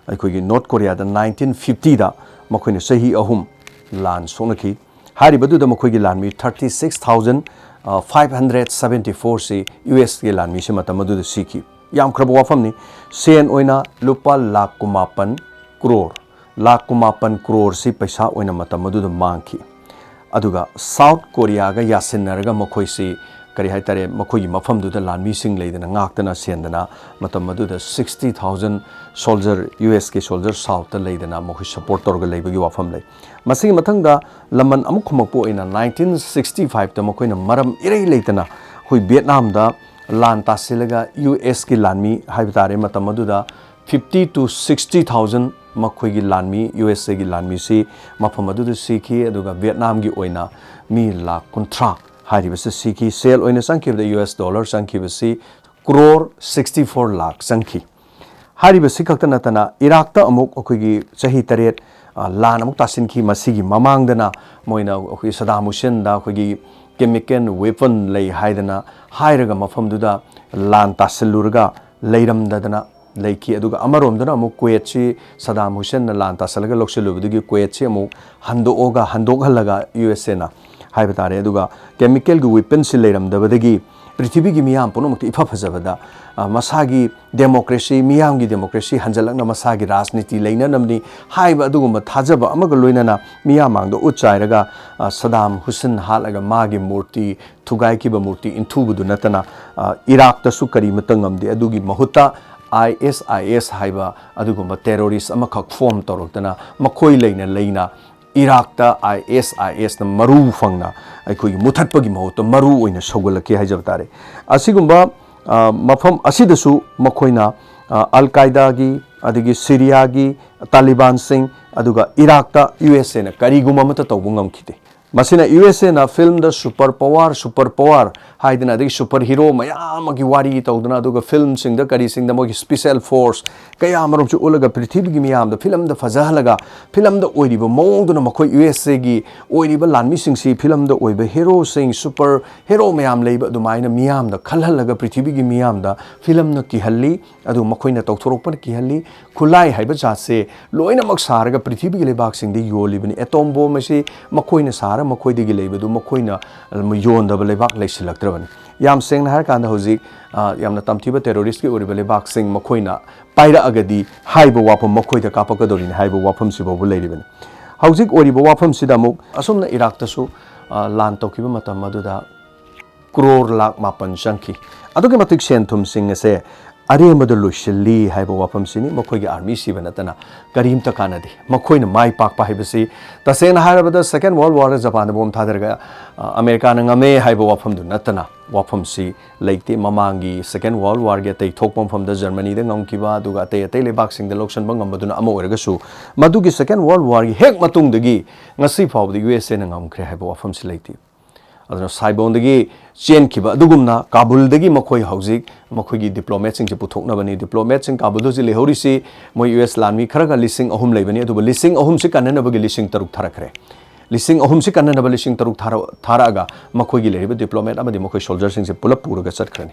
ꯑꯩꯈꯣꯏꯒꯤ ꯅꯣꯔꯠ ꯀꯣꯔꯤꯌꯥꯗ nineteen fiftyꯗ ꯃꯈꯣꯏꯅ ꯆꯍꯤ ꯑꯍꯨꯝ ꯂꯥꯟ ꯁꯣꯛꯅꯈꯤ꯫ ꯍꯥꯏꯔꯤꯕꯗꯨꯗ ꯃꯈꯣꯏꯒꯤ ꯂꯥꯟꯃꯤ thirty six thousand five hundred seventy fourꯁꯤ ꯌꯨ ꯑꯦꯁꯀꯤ ꯂꯥꯟꯃꯤꯁꯤ ꯃꯇꯝ ꯑꯗꯨꯗ ꯁꯤꯈꯤ꯫ ꯌꯥꯝꯈ꯭ꯔꯕ ꯋꯥꯐꯝꯅꯤ꯫ ꯁꯦꯟ ꯑꯣꯏꯅ ꯂꯨꯄꯥ ꯂꯥꯈ ꯀꯨꯟꯃꯥꯄꯟ ꯀ꯭ꯔꯣꯔ, ꯂꯥꯈ ꯀꯨꯟꯃꯥꯄꯟ ꯀ꯭ꯔꯣꯔꯁꯤ ꯄꯩꯁꯥ ꯑꯣꯏꯅ ꯃꯇꯝ ꯑꯗꯨꯗ ꯃꯥꯡꯈꯤ꯫ ꯑꯗꯨꯒ ꯁꯥꯎꯠ ꯀꯣꯔꯤꯌꯥꯒ ꯌꯥꯁꯤꯟꯅꯔꯒ ꯃꯈꯣꯏꯁꯤ, ꯀꯔꯤ ꯍꯥꯏꯇꯥꯔꯦ, ꯃꯈꯣꯏꯒꯤ ꯃꯐꯝꯗꯨꯗ ꯂꯥꯟꯃꯤꯁꯤꯡ ꯂꯩꯗꯅ ꯉꯥꯛꯇꯅ ꯁꯦꯟꯗꯅ, ꯃꯇꯝ ꯑꯗꯨꯗ sixty thousand soldier, ꯌꯨ ꯑꯦꯁꯀꯤ soldier ꯁꯥꯎꯠꯇ ꯂꯩꯗꯅ ꯃꯈꯣꯏ support ꯇꯧꯔꯒ ꯂꯩꯕꯒꯤ ꯋꯥꯐꯝ ꯂꯩ꯫ ꯃꯁꯤꯒꯤ ꯃꯊꯪꯗ ꯂꯃꯟ ꯑꯃꯨꯛ ꯈꯨꯝꯃꯛꯄ ꯑꯣꯏꯅ nineteen sixty fiveꯇ ꯃꯈꯣꯏꯅ ꯃꯔꯝ ꯏꯔꯩ ꯂꯩꯇꯅ ꯑꯩꯈꯣꯏ ꯚꯤꯌꯦꯠꯅꯥꯝꯗ ꯂꯥꯟ ꯇꯥꯁꯤꯜꯂꯒ ꯌꯨ ꯑꯦꯁꯀꯤ ꯂꯥꯟꯃꯤ ꯍꯥꯏꯕ ꯇꯥꯔꯦ, ꯃꯇꯝ ꯑꯗꯨꯗ fifty to sixty thousand ꯃꯈꯣꯏꯒꯤ ꯂꯥꯟꯃꯤ, ꯌꯨ ꯑꯦꯁ ꯑꯦꯒꯤ ꯂꯥꯟꯃꯤꯁꯤ ꯃꯐꯝ ꯑꯗꯨꯗ ꯁꯤꯈꯤ꯫ ꯑꯗꯨꯒ ꯚꯤꯌꯦꯠꯅꯥꯝꯒꯤ ꯑꯣꯏꯅ ꯃꯤ ꯂꯥꯈ ꯀꯨꯟꯊ꯭ꯔꯥ ꯍꯥꯏꯔꯤꯕꯁꯤ ꯁꯤꯈꯤ꯫ ꯁꯦꯜ ꯑꯣꯏꯅ ꯆꯪꯈꯤꯕꯗ ꯌꯨ ꯑꯦꯁ ꯗꯣꯂꯔ ꯆꯪꯈꯤꯕꯁꯤ ꯀ꯭ꯔꯣꯔ sixty four ꯂꯥꯈ ꯆꯪꯈꯤ꯫ ꯍꯥꯏꯔꯤꯕꯁꯤ ꯈꯛꯇ ꯅꯠꯇꯅ ꯏꯔꯥꯛꯇ ꯑꯃꯨꯛ ꯑꯩꯈꯣꯏꯒꯤ ꯆꯍꯤ ꯇꯔꯦꯠ, ꯑ, ꯂꯥꯟ ꯑꯃꯨꯛ ꯇꯥꯁꯤꯟꯈꯤ꯫ ꯃꯁꯤꯒꯤ ꯃꯃꯥꯡꯗꯅ ꯃꯣꯏꯅ ꯑꯩꯈꯣꯏ ꯁꯗꯥꯝ ꯍꯨꯁꯦꯟꯗ ꯑꯩꯈꯣꯏꯒꯤ chemical weapon ꯂꯩ ꯍꯥꯏꯗꯅ ꯍꯥꯏꯔꯒ ꯃꯐꯝꯗꯨꯗ ꯂꯥꯟ ꯇꯥꯁꯤꯜꯂꯨꯔꯒ ꯂꯩꯔꯝꯗꯗꯅ ꯂꯩꯈꯤ꯫ ꯑꯗꯨꯒ ꯑꯃꯔꯣꯝꯗꯅ ꯑꯃꯨꯛ ꯀꯨꯋꯦꯠꯁꯤ ꯁꯗꯥꯝ ꯍꯨꯁꯦꯟꯅ ꯂꯥꯟ ꯇꯥꯁꯤꯜꯂꯒ ꯂꯧꯁꯤꯜꯂꯨꯕꯗꯒꯤ ꯀꯨꯋꯦꯠꯁꯤ ꯑꯃꯨꯛ ꯍꯟꯗꯣꯛꯑꯒ, ꯍꯟꯗꯣꯛꯍꯜꯂꯒ ꯌꯨ ꯑꯦꯁ ꯑꯦꯅ ꯍꯥꯏꯕ ꯇꯥꯔꯦ꯫ ꯑꯗꯨꯒ ꯀꯦꯃꯤꯀꯦꯜꯒꯤ ꯋꯤꯄꯟꯁꯤ ꯂꯩꯔꯝꯗꯕꯗꯒꯤ ꯄ꯭ꯔꯤꯊꯤꯕꯤꯒꯤ ꯃꯤꯌꯥꯝ ꯄꯨꯝꯅꯃꯛꯇ ꯏꯐ ꯐꯖꯕꯗ, ꯑ, ꯃꯁꯥꯒꯤ ꯗꯦꯃꯣꯀ꯭ꯔꯦꯁꯤ, ꯃꯤꯌꯥꯝꯒꯤ ꯗꯦꯃꯣꯀ꯭ꯔꯦꯁꯤ ꯍꯟꯖꯜꯂꯛꯅ ꯃꯁꯥꯒꯤ ꯔꯥꯖꯅꯤꯇꯤ ꯂꯩꯅꯅꯕꯅꯤ ꯍꯥꯏꯕ ꯑꯗꯨꯒꯨꯝꯕ ꯊꯥꯖꯕ ꯑꯃꯒ ꯂꯣꯏꯅꯅ ꯃꯤꯌꯥꯝ ꯃꯥꯡꯗ ꯎꯠ ꯆꯥꯏꯔꯒ, ꯑ, ꯁꯗꯥꯝ ꯍꯨꯁꯦꯟ ꯍꯥꯠꯂꯒ ꯃꯥꯒꯤ ꯃꯨꯔꯇꯤ ꯊꯨꯒꯥꯏꯈꯤꯕ, ꯃꯨꯔꯇꯤ ꯏꯟꯊꯨꯕꯗꯨ ꯅꯠꯇꯅ, ꯑ, ꯏꯔꯥꯛꯇꯁꯨ ꯀꯔꯤꯃꯠꯇ ꯉꯝꯗꯦ꯫ ꯑꯗꯨꯒꯤ ꯃꯍꯨꯠꯇ ISIS ꯍꯥꯏꯕ ꯑꯗꯨꯒꯨꯝꯕ ꯇꯦꯔꯣꯔꯤꯁ ꯑꯃꯈꯛ ꯐꯣꯝ ꯇꯧꯔꯛꯇꯅ ꯃꯈꯣꯏ ꯂꯩꯅ ꯂꯩꯅ ꯏꯔꯥꯛꯇ ISISꯅ ꯃꯔꯨ ꯐꯪꯅ ꯑꯩꯈꯣꯏꯒꯤ ꯃꯨꯊꯠꯄꯒꯤ ꯃꯍꯨꯠꯇ ꯃꯔꯨ ꯑꯣꯏꯅ ꯁꯧꯒꯠꯂꯛꯈꯤ ꯍꯥꯏꯖꯕ ꯇꯥꯔꯦ꯫ ꯑꯁꯤꯒꯨꯝꯕ, ꯑ, ꯃꯐꯝ ꯑꯁꯤꯗꯁꯨ ꯃꯈꯣꯏꯅ, ꯑ, ꯑꯜ ꯀꯥꯏꯗꯥꯒꯤ, ꯑꯗꯒꯤ ꯁꯤꯔꯤꯌꯥꯒꯤ, ꯇꯥꯂꯤꯕꯥꯟꯁꯤꯡ, ꯑꯗꯨꯒ ꯏꯔꯥꯛꯇ USAꯅ ꯀꯔꯤꯒꯨꯝꯕ ꯑꯃꯠꯇ ꯇꯧꯕ ꯉꯝꯈꯤꯗꯦ꯫ ꯃꯁꯤꯅ USAꯅ ꯐꯤꯂꯝꯗ ꯁꯨꯄꯔ ꯄꯋꯥꯔ, ꯁꯨꯄꯔ ꯄꯋꯥꯔ ꯍꯥꯏꯗꯅ, ꯑꯗꯒꯤ ꯁꯨꯄꯔ ꯍꯤꯔꯣ ꯃꯌꯥꯝ ꯑꯃꯒꯤ ꯋꯥꯔꯤ ꯇꯧꯗꯅ, ꯑꯗꯨꯒ ꯐꯤꯂꯝꯁꯤꯡꯗ ꯀꯔꯤꯁꯤꯡꯗ ꯃꯣꯏꯒꯤ ꯁ꯭ꯄꯤꯁꯦꯜ ꯐꯣꯔꯁ ꯀꯌꯥ ꯑꯃꯔꯣꯝꯁꯨ ꯎꯠꯂꯒ ꯄ꯭ꯔꯤꯊꯤꯕꯤꯒꯤ ꯃꯤꯌꯥꯝꯗ ꯐꯤꯂꯝꯗ ꯐꯖꯍꯜꯂꯒ, ꯐꯤꯂꯝꯗ ꯑꯣꯏꯔꯤꯕ ꯃꯑꯣꯡꯗꯨꯅ ꯃꯈꯣꯏ USAꯒꯤ ꯑꯣꯏꯔꯤꯕ ꯂꯥꯟꯃꯤꯁꯤꯡꯁꯤ, ꯐꯤꯂꯝꯗ ꯑꯣꯏꯕ ꯍꯤꯔꯣꯁꯤꯡ, ꯁꯨꯄꯔ ꯍꯤꯔꯣ ꯃꯌꯥꯝ ꯂꯩꯕ ꯑꯗꯨꯃꯥꯏꯅ ꯃꯤꯌꯥꯝꯗ ꯈꯜꯍꯜꯂꯒ ꯄ꯭ꯔꯤꯊꯤꯕꯤꯒꯤ ꯃꯤꯌꯥꯝꯗ ꯐꯤꯂꯝꯅ ꯀꯤꯍꯜꯂꯤ꯫ ꯑꯗꯨ ꯃꯈꯣꯏꯅ ꯇꯧꯊꯣꯔꯛꯄꯅ ꯀꯤꯍꯜꯂꯤ꯫ ꯈꯨꯠꯂꯥꯏ ꯍꯥꯏꯕ ꯖꯥꯠꯁꯦ ꯂꯣꯏꯅꯃꯛ ꯁꯥꯔꯒ ꯄ꯭ꯔꯤꯊꯤꯕꯤꯒꯤ ꯂꯩꯕꯥꯛꯁꯤꯡꯗ ꯌꯣꯜꯂꯤꯕꯅꯤ꯫ ꯑꯦꯇꯣꯝ ꯕꯣꯝ ꯑꯁꯤ ꯃꯈꯣꯏꯅ ꯁꯥꯔ ꯃꯈꯣꯏꯗꯒꯤ ꯂꯩꯕꯗꯨ ꯃꯈꯣꯏꯅ ꯌꯣꯟꯗꯕ ꯂꯩꯕꯥꯛ ꯂꯩꯁꯤꯜꯂꯛꯇ꯭ꯔꯕꯅꯤ꯫ ꯌꯥꯝ ꯁꯦꯡꯅ ꯍꯥꯏꯔꯀꯥꯟꯗ ꯍꯧꯖꯤꯛ, ꯑ, ꯌꯥꯝꯅ ꯇꯝꯊꯤꯕ ꯇꯦꯔꯣꯔꯤꯁꯀꯤ ꯑꯣꯏꯔꯤꯕ ꯂꯩꯕꯥꯛꯁꯤꯡ ꯃꯈꯣꯏꯅ ꯄꯥꯏꯔꯛꯑꯒꯗꯤ ꯍꯥꯏꯕ ꯋꯥꯐꯝ ꯃꯈꯣꯏꯗ ꯀꯥꯞꯄꯛꯀꯗꯧꯔꯤꯅꯤ ꯍꯥꯏꯕ ꯋꯥꯐꯝꯁꯤ ꯐꯥꯎꯕ ꯂꯩꯔꯤꯕꯅꯤ꯫ ꯍꯧꯖꯤꯛ ꯑꯣꯏꯔꯤꯕ ꯋꯥꯐꯝꯁꯤꯗ ꯑꯃꯨꯛ ꯑꯁꯨꯝꯅ ꯏꯔꯥꯛꯇꯁꯨ, ꯑ, ꯂꯥꯟ ꯇꯧꯈꯤꯕ ꯃꯇꯝ ꯑꯗꯨꯗ ꯀ꯭ꯔꯣꯔ ꯂꯥꯛ ꯃꯥꯄꯟ ꯆꯪꯈꯤ꯫ ꯑꯗꯨꯛꯀꯤ ꯃꯇꯤꯛ ꯁꯦꯟ ꯊꯨꯝꯁꯤꯡ ꯑꯁꯦ ꯑꯔꯦꯝꯕꯗ ꯂꯣꯏꯁꯤꯜꯂꯤ ꯍꯥꯏꯕ ꯋꯥꯐꯝꯁꯤꯅꯤ꯫ ꯃꯈꯣꯏꯒꯤ ꯑꯥꯔꯃꯤ ꯁꯤꯕ ꯅꯠꯇꯅ ꯀꯔꯤꯝꯇ ꯀꯥꯟꯅꯗꯦ꯫ ꯃꯈꯣꯏꯅ ꯃꯥꯏ ꯄꯥꯛꯄ ꯍꯥꯏꯕꯁꯤ, ꯇꯁꯦꯡꯅ ꯍꯥꯏꯔꯕꯗ, ꯁꯦꯀꯦꯟ ꯋꯥꯔꯜ ꯋꯥꯔꯗ ꯖꯄꯥꯟꯗ ꯕꯣꯝ ꯊꯥꯗꯔꯒ, ꯑ, ꯑꯃꯦꯔꯤꯀꯥꯅ ꯉꯝꯃꯦ ꯍꯥꯏꯕ ꯋꯥꯐꯝꯗꯨ ꯅꯠꯇꯅ ꯋꯥꯐꯝꯁꯤ ꯂꯩꯇꯦ꯫ ꯃꯃꯥꯡꯒꯤ ꯁꯦꯀꯦꯟ ꯋꯥꯔꯜ ꯋꯥꯔꯒꯤ ꯑꯇꯩ ꯊꯣꯛꯄ ꯃꯐꯝꯗ ꯖꯔꯃꯅꯤꯗ ꯉꯝꯈꯤꯕ, ꯑꯗꯨꯒ ꯑꯇꯩ ꯑꯇꯩ ꯂꯩꯕꯥꯛꯁꯤꯡꯗ ꯂꯧꯁꯤꯟꯕ ꯉꯝꯕꯗꯨꯅ ꯑꯃ ꯑꯣꯏꯔꯒꯁꯨ, ꯃꯗꯨꯒꯤ ꯁꯦꯀꯦꯟ ꯋꯥꯔꯜ ꯋꯥꯔꯒꯤ ꯍꯦꯛ ꯃꯇꯨꯡꯗꯒꯤ ꯉꯁꯤ ꯐꯥꯎꯕꯗ USAꯅ ꯉꯝꯈ꯭ꯔꯦ ꯍꯥꯏꯕ ꯋꯥꯐꯝꯁꯤ ꯂꯩꯇꯦ꯫ ꯑꯗꯨꯅ ꯁꯥꯏꯕꯣꯟꯗꯒꯤ ꯆꯦꯟꯈꯤꯕ ꯑꯗꯨꯒꯨꯝꯅ ꯀꯥꯕꯨꯜꯗꯒꯤ ꯃꯈꯣꯏ ꯍꯧꯖꯤꯛ ꯃꯈꯣꯏꯒꯤ ꯗꯤꯄ꯭ꯂꯣꯃꯦꯠꯁꯤꯡꯁꯦ ꯄꯨꯊꯣꯛꯅꯕꯅꯤ꯫ ꯗꯤꯄ꯭ꯂꯣꯃꯦꯠꯁꯤꯡ ꯀꯥꯕꯨꯜꯗ ꯍꯧꯖꯤꯛ ꯂꯩꯍꯧꯔꯤꯁꯤ ꯃꯣꯏ US ꯂꯥꯟꯃꯤ ꯈꯔꯒ ꯂꯤꯁꯤꯡ ꯑꯍꯨꯝ ꯂꯩꯕꯅꯤ, ꯑꯗꯨꯕꯨ ꯂꯤꯁꯤꯡ ꯑꯍꯨꯝꯁꯤ ꯀꯟꯅꯅꯕꯒꯤ ꯂꯤꯁꯤꯡ ꯇꯔꯨꯛ ꯊꯥꯔꯛꯈ꯭ꯔꯦ꯫ ꯂꯤꯁꯤꯡ ꯑꯍꯨꯝꯁꯤ ꯀꯟꯅꯅꯕ ꯂꯤꯁꯤꯡ ꯇꯔꯨꯛ ꯊꯥꯔ-, ꯊꯥꯔꯛꯑꯒ ꯃꯈꯣꯏꯒꯤ ꯂꯩꯔꯤꯕ ꯗꯤꯄ꯭ꯂꯣꯃꯦꯠ ꯑꯃꯗꯤ ꯃꯈꯣꯏ ꯁꯣꯜꯖꯔꯁꯤꯡꯁꯦ ꯄꯨꯂꯞ ꯄꯨꯔꯒ ꯆꯠꯈ꯭ꯔꯅꯤ꯫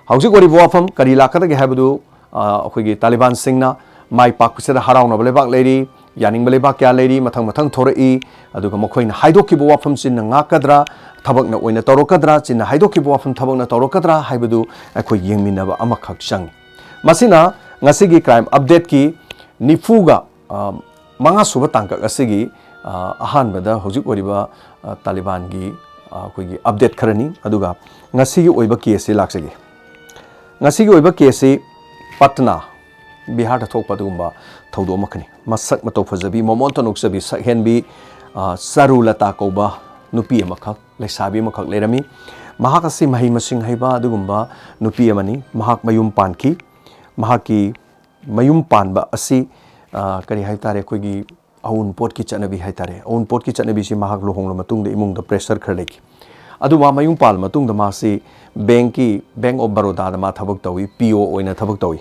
ꯍꯧꯖꯤꯛ ꯑꯣꯏꯔꯤꯕ ꯋꯥꯐꯝ ꯀꯔꯤ ꯂꯥꯛꯀꯗꯒꯦ ꯍꯥꯏꯕꯗꯨ, ꯑ, ꯑꯩꯈꯣꯏꯒꯤ ꯇꯥꯂꯤꯕꯥꯟꯁꯤꯡꯅ ꯃꯥꯏ ꯄꯥꯛꯄꯁꯤꯗ ꯍꯔꯥꯎꯅꯕ ꯂꯩꯕꯥꯛ ꯂꯩꯔꯤ꯫ ꯌꯥꯅꯤꯡꯕ ꯂꯩꯕꯥꯛ ꯀꯌꯥ ꯂꯩꯔꯤ, ꯃꯊꯪ ꯃꯊꯪ ꯊꯣꯔꯛꯏ꯫ ꯑꯗꯨꯒ ꯃꯈꯣꯏꯅ ꯍꯥꯏꯗꯣꯛꯈꯤꯕ ꯋꯥꯐꯝ ꯆꯤꯟꯅ ꯉꯥꯛꯀꯗ꯭ꯔꯥ, ꯊꯕꯛꯅ ꯑꯣꯏꯅ ꯇꯧꯔꯛꯀꯗ꯭ꯔꯥ, ꯆꯤꯟꯅ ꯍꯥꯏꯗꯣꯛꯈꯤꯕ ꯋꯥꯐꯝ ꯊꯕꯛꯅ ꯇꯧꯔꯛꯀꯗ꯭ꯔꯥ ꯍꯥꯏꯕꯗꯨ ꯑꯩꯈꯣꯏ ꯌꯦꯡꯃꯤꯟꯅꯕ ꯑꯃꯈꯛ ꯆꯪꯏ꯫ ꯃꯁꯤꯅ ꯉꯁꯤꯒꯤ ꯀ꯭ꯔꯥꯏꯝ ꯑꯞꯗꯦꯠꯀꯤ ꯅꯤꯐꯨꯒ, ꯑ, ꯃꯉꯥ ꯁꯨꯕ ꯇꯥꯡꯀꯛ ꯑꯁꯤꯒꯤ, ꯑ, ꯑꯍꯥꯟꯕꯗ ꯍꯧꯖꯤꯛ ꯑꯣꯏꯔꯤꯕ, ꯑ, ꯇꯥꯂꯤꯕꯥꯟꯒꯤ, ꯑ, ꯑꯩꯈꯣꯏꯒꯤ ꯑꯞꯗꯦꯠ ꯈꯔꯅꯤ꯫ ꯑꯗꯨꯒ ꯉꯁꯤꯒꯤ ꯑꯣꯏꯕ ꯀꯦꯁꯁꯤ ꯂꯥꯛꯆꯒꯦ꯫ ꯉꯁꯤꯒꯤ ꯑꯣꯏꯕ ꯀꯦꯁꯁꯤ ꯄꯠꯅꯥ, ꯕꯤꯍꯥꯔꯗ ꯊꯣꯛꯄ ꯑꯗꯨꯒꯨꯝꯕ ꯊꯧꯗꯣꯛ ꯑꯃꯈꯛꯅꯤ꯫ ꯃꯁꯛ ꯃꯇꯧ ꯐꯖꯕꯤ, ꯃꯃꯣꯟꯇ ꯅꯣꯛꯆꯕꯤ, ꯁꯛꯍꯦꯟꯕꯤ, ꯑ, ꯆꯔꯨꯂꯇꯥ ꯀꯧꯕ ꯅꯨꯄꯤ ꯑꯃꯈꯛ, ꯂꯩꯁꯥꯕꯤ ꯑꯃꯈꯛ ꯂꯩꯔꯝꯃꯤ꯫ ꯃꯍꯥꯛ ꯑꯁꯤ ꯃꯍꯩ ꯃꯁꯤꯡ ꯍꯩꯕ ꯑꯗꯨꯒꯨꯝꯕ ꯅꯨꯄꯤ ꯑꯃꯅꯤ꯫ ꯃꯍꯥꯛ ꯃꯌꯨꯝ ꯄꯥꯟꯈꯤ꯫ ꯃꯍꯥꯛꯀꯤ ꯃꯌꯨꯝ ꯄꯥꯟꯕ ꯑꯁꯤ, ꯑ, ꯀꯔꯤ ꯍꯥꯏ ꯇꯥꯔꯦ, ꯑꯩꯈꯣꯏꯒꯤ ꯑꯎꯟꯄꯣꯠꯀꯤ ꯆꯠꯅꯕꯤ ꯍꯥꯏ ꯇꯥꯔꯦ꯫ ꯑꯎꯟꯄꯣꯠꯀꯤ ꯆꯠꯅꯕꯤꯁꯤ ꯃꯍꯥꯛ ꯂꯨꯍꯣꯡꯂꯕ ꯃꯇꯨꯡꯗ ꯏꯃꯨꯡꯗ ꯄ꯭ꯔꯦꯁꯔ ꯈꯔ ꯂꯩꯈꯤ꯫ ꯑꯗꯨ ꯃꯥ ꯃꯌꯨꯝ ꯄꯥꯜꯂ ꯃꯇꯨꯡꯗ ꯃꯥꯁꯤ ꯕꯦꯡꯀꯤ, Bank of Barodaꯗ ꯃꯥ ꯊꯕꯛ ꯇꯧꯏ, P O ꯑꯣꯏꯅ ꯊꯕꯛ ꯇꯧꯏ꯫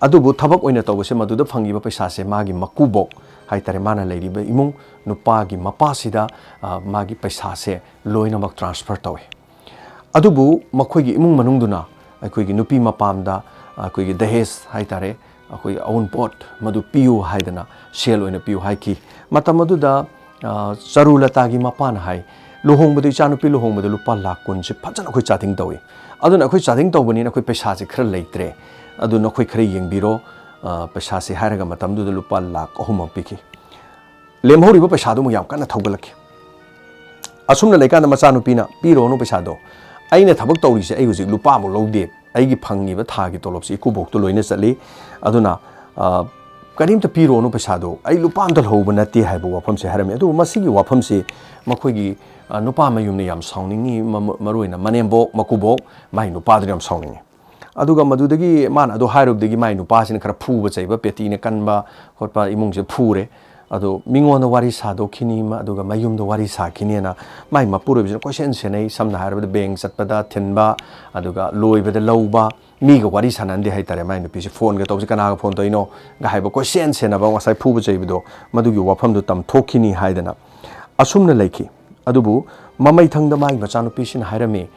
ꯑꯗꯨꯕꯨ ꯊꯕꯛ ꯑꯣꯏꯅ ꯇꯧꯕꯁꯦ, ꯃꯗꯨꯗ ꯐꯪꯉꯤꯕ ꯄꯩꯁꯥꯁꯦ ꯃꯥꯒꯤ ꯃꯀꯨꯕꯣꯛ ꯍꯥꯏ ꯇꯥꯔꯦ, ꯃꯥꯅ ꯂꯩꯔꯤꯕ ꯏꯃꯨꯡ ꯅꯨꯄꯥꯒꯤ ꯃꯄꯥꯁꯤꯗ, ꯑ, ꯃꯥꯒꯤ ꯄꯩꯁꯥꯁꯦ ꯂꯣꯏꯅꯃꯛ ꯇ꯭ꯔꯥꯟꯁꯐꯔ ꯇꯧꯏ꯫ ꯑꯗꯨꯕꯨ ꯃꯈꯣꯏꯒꯤ ꯏꯃꯨꯡ ꯃꯅꯨꯡꯗꯨꯅ ꯑꯩꯈꯣꯏꯒꯤ ꯅꯨꯄꯤ ꯃꯄꯥꯝꯗ ꯑꯩꯈꯣꯏꯒꯤ ꯗꯍꯦꯖ ꯍꯥꯏ ꯇꯥꯔꯦ, ꯑꯩꯈꯣꯏꯒꯤ ꯑꯎꯟꯄꯣꯠ ꯃꯗꯨ ꯄꯤꯌꯨ ꯍꯥꯏꯗꯅ, ꯁꯦꯜ ꯑꯣꯏꯅ ꯄꯤꯌꯨ ꯍꯥꯏꯈꯤ꯫ ꯃꯇꯝ ꯑꯗꯨꯗ, ꯑ, ꯆꯔꯨꯂꯇꯥꯒꯤ ꯃꯄꯥꯅ ꯍꯥꯏ, "ꯂꯨꯍꯣꯡꯕꯗ, ꯏꯆꯥꯅꯨꯄꯤ ꯂꯨꯍꯣꯡꯕꯗ ꯂꯨꯄꯥ ꯂꯥꯈ ꯀꯨꯟꯁꯦ ꯐꯖꯅ ꯑꯩꯈꯣꯏ ꯆꯥꯗꯤꯡ ꯇꯧꯏ꯫ ꯑꯗꯨꯅ ꯑꯩꯈꯣꯏ ꯆꯥꯗꯤꯡ ꯇꯧꯕꯅꯤꯅ ꯑꯩꯈꯣꯏ ꯄꯩꯁꯥꯁꯦ ꯈꯔ ꯂꯩꯇ꯭ꯔꯦ꯫ ꯑꯗꯨ ꯅꯈꯣꯏ ꯈꯔ ꯌꯦꯡꯕꯤꯔꯣ, ꯑ, ꯄꯩꯁꯥꯁꯦ" ꯍꯥꯏꯔꯒ ꯃꯇꯝꯗꯨꯗ ꯂꯨꯄꯥ ꯂꯥꯈ ꯑꯍꯨꯝ ꯑꯃ ꯄꯤꯈꯤ꯫ ꯂꯦꯝꯍꯧꯔꯤꯕ ꯄꯩꯁꯥꯗꯨ ꯑꯃꯨꯛ ꯌꯥꯝ ꯀꯟꯅ ꯊꯧꯒꯠꯂꯛꯈꯤ꯫ ꯑꯁꯨꯝꯅ ꯂꯩꯀꯥꯟꯗ ꯃꯆꯥꯅꯨꯄꯤꯅ, "ꯄꯤꯔꯨꯔꯅꯨ ꯄꯩꯁꯥꯗꯣ꯫ ꯑꯩꯅ ꯊꯕꯛ ꯇꯧꯔꯤꯁꯦ, ꯑꯩ ꯍꯧꯖꯤꯛ ꯂꯨꯄꯥ ꯑꯃꯨꯛ ꯂꯧꯗꯦ꯫ ꯑꯩꯒꯤ ꯐꯪꯉꯤꯕ ꯊꯥꯒꯤ ꯇꯣꯂꯣꯞꯁꯤ ꯏꯀꯨꯕꯣꯛꯇ ꯂꯣꯏꯅ ꯆꯠꯂꯤ꯫ ꯑꯗꯨꯅ, ꯑ, ꯀꯔꯤꯝꯇ ꯄꯤꯔꯨꯔꯅꯨ ꯄꯩꯁꯥꯗꯣ꯫ ꯑꯩ ꯂꯨꯄꯥ ꯑꯝꯇ ꯂꯧꯍꯧꯕ ꯅꯠꯇꯦ" ꯍꯥꯏꯕ ꯋꯥꯐꯝꯁꯦ ꯍꯥꯏꯔꯝꯃꯤ꯫ ꯑꯗꯨꯕꯨ ꯃꯁꯤꯒꯤ ꯋꯥꯐꯝꯁꯤ ꯃꯈꯣꯏꯒꯤ, ꯑ, ꯅꯨꯄꯥ ꯃꯌꯨꯝꯅ ꯌꯥꯝ ꯁꯥꯎꯅꯤꯡꯉꯤ, ꯃ-, ꯃ-, ꯃꯔꯨꯑꯣꯏꯅ ꯃꯅꯦꯝꯕꯣꯛ, ꯃꯀꯨꯕꯣꯛ, ꯃꯥꯏ ꯅꯨꯄꯥꯗꯨꯅ ꯌꯥꯝ ꯁꯥꯎꯅꯤꯡꯉꯤ꯫ ꯑꯗꯨꯒ ꯃꯗꯨꯗꯒꯤ ꯃꯥꯅ ꯑꯗꯨ ꯍꯥꯏꯔꯨꯕꯗꯒꯤ ꯃꯥꯏ ꯅꯨꯄꯥꯁꯤꯅ ꯈꯔ ꯐꯨꯕ ꯆꯩꯕ, ꯄꯦꯇꯤꯅ ꯀꯟꯕ ꯈꯣꯠꯄ, ꯏꯃꯨꯡꯁꯦ ꯐꯨꯔꯦ꯫ ꯑꯗꯣ ꯃꯤꯉꯣꯟꯗ ꯋꯥꯔꯤ ꯁꯥꯗꯣꯛꯈꯤꯅꯤ, ꯃ-, ꯑꯗꯨꯒ ꯃꯌꯨꯝꯗ ꯋꯥꯔꯤ ꯁꯥꯈꯤꯅꯤꯅ ꯃꯥꯏ ꯃꯄꯨꯔꯣꯏꯕꯁꯤꯅ ꯀꯣꯏꯁꯦꯟ ꯁꯦꯟꯅꯩ꯫ ꯁꯝꯅ ꯍꯥꯏꯔꯕꯗ ꯕꯦꯡ ꯆꯠꯄꯗ ꯊꯤꯟꯕ, ꯑꯗꯨꯒ ꯂꯣꯏꯕꯗ ꯂꯧꯕ, ꯃꯤꯒ ꯋꯥꯔꯤ ꯁꯥꯟꯅꯍꯟꯗꯦ ꯍꯥꯏꯇꯥꯔꯦ꯫ ꯃꯥꯏ ꯅꯨꯄꯤꯁꯤ ꯐꯣꯟꯒ ꯇꯧꯕꯁꯤ "ꯀꯅꯥꯒ ꯐꯣꯟ ꯇꯧꯔꯤꯅꯣ?" ꯒ ꯍꯥꯏꯕ ꯀꯣꯏꯁꯦꯟ ꯁꯦꯟꯅꯕ, ꯉꯁꯥꯏ ꯐꯨꯕ ꯆꯩꯕꯗꯣ, ꯃꯗꯨꯒꯤ ꯋꯥꯐꯝꯗꯣ ꯇꯝꯊꯣꯛꯈꯤꯅꯤ ꯍꯥꯏꯗꯅ ꯑꯁꯨꯝꯅ ꯂꯩꯈꯤ꯫ ꯑꯗꯨꯕꯨ ꯃꯃꯩꯊꯪꯗ ꯃꯥꯒꯤ ꯃꯆꯥꯅꯨꯄꯤꯁꯤꯅ ꯍꯥꯏꯔꯝꯃꯤ,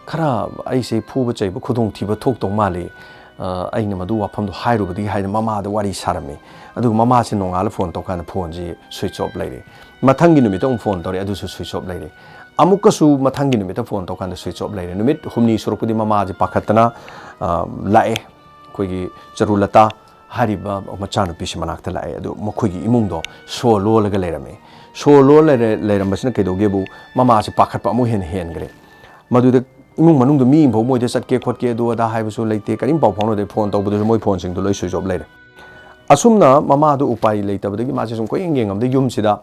"ꯈꯔ ꯑꯩꯁꯦ ꯐꯨꯕ ꯆꯩꯕ ꯈꯨꯗꯣꯡꯊꯤꯕ ꯊꯣꯛꯇꯧ ꯃꯥꯜꯂꯤ, ꯑ, ꯑꯩꯅ ꯃꯗꯨ ꯋꯥꯐꯝꯗꯣ ꯍꯥꯏꯔꯨꯕꯗꯒꯤ ꯍꯥꯏꯅ ꯃꯃꯥꯗ ꯋꯥꯔꯤ ꯁꯥꯔꯝꯃꯤ꯫ ꯑꯗꯨꯒ ꯃꯃꯥꯁꯦ ꯅꯣꯡꯉꯥꯜꯂ ꯐꯣꯟ ꯇꯧꯀꯥꯟꯗ ꯐꯣꯟꯁꯤ ꯁ꯭ꯋꯤꯆ ꯑꯣꯐ ꯂꯩꯔꯦ꯫ ꯃꯊꯪꯒꯤ ꯅꯨꯃꯤꯠꯇ ꯑꯃꯨꯛ ꯐꯣꯟ ꯇꯧꯔꯦ, ꯑꯗꯨꯁꯨ ꯁ꯭ꯋꯤꯆ ꯑꯣꯐ ꯂꯩꯔꯦ꯫ ꯑꯃꯨꯛꯀꯁꯨ ꯃꯊꯪꯒꯤ ꯅꯨꯃꯤꯠꯇ ꯐꯣꯟ ꯇꯧꯀꯥꯟꯗ ꯁ꯭ꯋꯤꯆ ꯑꯣꯐ ꯂꯩꯔꯦ꯫ ꯅꯨꯃꯤꯠ ꯍꯨꯝꯅꯤ ꯁꯨꯔꯛꯄꯗꯤ ꯃꯃꯥꯁꯦ ꯄꯥꯈꯠꯇꯅ, ꯑ, ꯂꯥꯛꯑꯦ꯫ ꯑꯩꯈꯣꯏꯒꯤ ꯆꯔꯨꯂꯇꯥ ꯍꯥꯏꯔꯤꯕ ꯃꯆꯥꯅꯨꯄꯤꯁꯤ ꯃꯅꯥꯛꯇ ꯂꯥꯛꯑꯦ꯫ ꯑꯗꯨ ꯃꯈꯣꯏꯒꯤ ꯏꯃꯨꯡꯗꯣ ꯁꯣ ꯂꯣꯜꯂꯒ ꯂꯩꯔꯝꯃꯦ꯫ ꯁꯣ ꯂꯣꯜ ꯂꯩꯔ-, ꯂꯩꯔꯝꯕꯁꯤꯅ ꯀꯩꯗꯧꯒꯦꯕꯨ, ꯃꯃꯥꯁꯦ ꯄꯥꯈꯠꯄ ꯑꯃꯨꯛ ꯍꯦꯟꯅ ꯍꯦꯟꯈ꯭ꯔꯦ꯫ ꯃꯗꯨꯗ ꯏꯃꯨꯡ ꯃꯅꯨꯡꯗ ꯃꯤ ꯑꯃꯐꯥꯎ ꯃꯣꯏꯗ ꯆꯠꯀꯦ ꯈꯣꯠꯀꯦ ꯑꯗꯨ ꯑꯗꯥ ꯍꯥꯏꯕꯁꯨ ꯂꯩꯇꯦ, ꯀꯔꯤꯝ ꯄꯥꯎ ꯐꯥꯎꯅꯗꯦ, ꯐꯣꯟ ꯇꯧꯕꯗꯁꯨ ꯃꯣꯏ ꯐꯣꯟꯁꯤꯡꯗꯣ ꯂꯣꯏ ꯁ꯭ꯋꯤꯆ ꯑꯣꯐ ꯂꯩꯔꯦ꯫ ꯑꯁꯨꯝꯅ ꯃꯃꯥꯗꯨ ꯎꯄꯥꯏ ꯂꯩꯇꯕꯗꯒꯤ ꯃꯥꯁꯦ ꯁꯨꯝ ꯀꯣꯏꯌꯦꯡ ꯌꯦꯡꯉꯝꯗ ꯌꯨꯝꯁꯤꯗ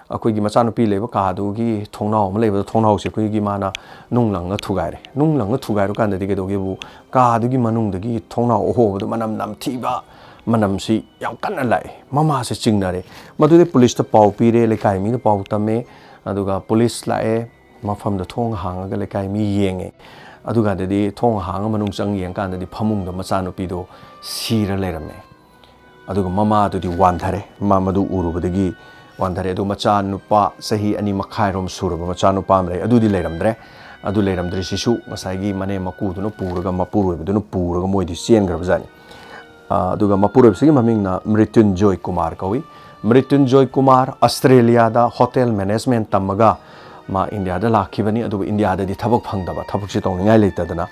ꯑꯩꯈꯣꯏꯒꯤ ꯃꯆꯥꯅꯨꯄꯤ ꯂꯩꯕ ꯀꯥꯗꯨꯒꯤ ꯊꯣꯡꯅꯥꯎ ꯑꯃ ꯂꯩꯕꯗꯣ, ꯊꯣꯡꯅꯥꯎꯁꯦ ꯑꯩꯈꯣꯏꯒꯤ ꯃꯥꯅ ꯅꯨꯡ ꯂꯪꯉ ꯊꯨꯒꯥꯏꯔꯦ꯫ ꯅꯨꯡ ꯂꯪꯉ ꯊꯨꯒꯥꯏꯔꯨ ꯀꯥꯟꯗꯗꯤ ꯀꯩꯗꯧꯒꯦꯕꯨ, ꯀꯥꯗꯨꯒꯤ ꯃꯅꯨꯡꯗꯒꯤ ꯊꯣꯡꯅꯥꯎ ꯑꯍꯣꯕꯗꯣ ꯃꯅꯝ ꯅꯝꯊꯤꯕ ꯃꯅꯝꯁꯤ ꯌꯥꯝ ꯀꯟꯅ ꯂꯥꯛꯑꯦ꯫ ꯃꯃꯥꯁꯦ ꯆꯤꯡꯅꯔꯦ꯫ ꯃꯗꯨꯗꯤ ꯄꯨꯂꯤꯁꯇ ꯄꯥꯎ ꯄꯤꯔꯦ, ꯂꯩꯀꯥꯏ ꯃꯤꯗ ꯄꯥꯎ ꯇꯝꯃꯦ, ꯑꯗꯨꯒ ꯄꯨꯂꯤꯁ ꯂꯥꯛꯑꯦ꯫ ꯃꯐꯝꯗꯣ ꯊꯣꯡ ꯍꯥꯡꯉꯒ ꯂꯩꯀꯥꯏ ꯃꯤ ꯌꯦꯡꯉꯦ꯫ ꯑꯗꯨꯀꯥꯟꯗꯗꯤ ꯊꯣꯡ ꯍꯥꯡꯉ ꯃꯅꯨꯡ ꯆꯪ ꯌꯦꯡꯀꯥꯟꯗꯗꯤ ꯐꯃꯨꯡꯗ ꯃꯆꯥꯅꯨꯄꯤꯗꯣ ꯁꯤꯔ ꯂꯩꯔꯝꯃꯦ꯫ ꯑꯗꯨꯒ ꯃꯃꯥꯗꯨꯗꯤ ꯋꯥꯟꯊꯔꯦ꯫ ꯃꯥ ꯃꯗꯨ ꯎꯔꯨꯕꯗꯒꯤ ꯋꯥꯟꯊꯔꯦ꯫ ꯑꯗꯨ ꯃꯆꯥꯅꯨꯄꯥ ꯆꯍꯤ ꯑꯅꯤ ꯃꯈꯥꯏꯔꯣꯝ ꯁꯨꯔꯕ ꯃꯆꯥꯅꯨꯄꯥ ꯑꯃ ꯂꯩ, ꯑꯗꯨꯗꯤ ꯂꯩꯔꯝꯗ꯭ꯔꯦ꯫ ꯑꯗꯨ ꯂꯩꯔꯝꯗ꯭ꯔꯤꯁꯤꯁꯨ ꯉꯁꯥꯏꯒꯤ ꯃꯅꯦꯝ ꯃꯀꯨꯗꯨꯅ ꯄꯨꯔꯒ, ꯃꯄꯨꯔꯣꯏꯕꯗꯨꯅ ꯄꯨꯔꯒ ꯃꯣꯏꯗꯤ ꯆꯦꯟꯈ꯭ꯔꯕꯖꯥꯠꯅꯤ꯫ ꯑ, ꯑꯗꯨꯒ ꯃꯄꯨꯔꯣꯏꯕꯁꯤꯒꯤ ꯃꯃꯤꯡꯅ ꯃ꯭ꯔꯤꯇ꯭ꯌꯨꯟꯖꯣꯏ ꯀꯨꯃꯥꯔ ꯀꯧꯏ꯫ ꯃ꯭ꯔꯤꯇ꯭ꯌꯨꯟꯖꯣꯏ ꯀꯨꯃꯥꯔ ꯑꯁꯇ꯭ꯔꯦꯂꯤꯌꯥꯗ ꯍꯣꯇꯦꯜ ꯃꯦꯅꯦꯖꯃꯦꯟ ꯇꯝꯃꯒ ꯃꯥ ꯏꯟꯗꯤꯌꯥꯗ ꯂꯥꯛꯈꯤꯕꯅꯤ꯫ ꯑꯗꯨꯕꯨ ꯏꯟꯗꯤꯌꯥꯗꯗꯤ ꯊꯕꯛ ꯐꯪꯗꯕ, ꯊꯕꯛꯁꯤ ꯇꯧꯅꯤꯡꯉꯥꯏ ꯂꯩꯇꯗꯅ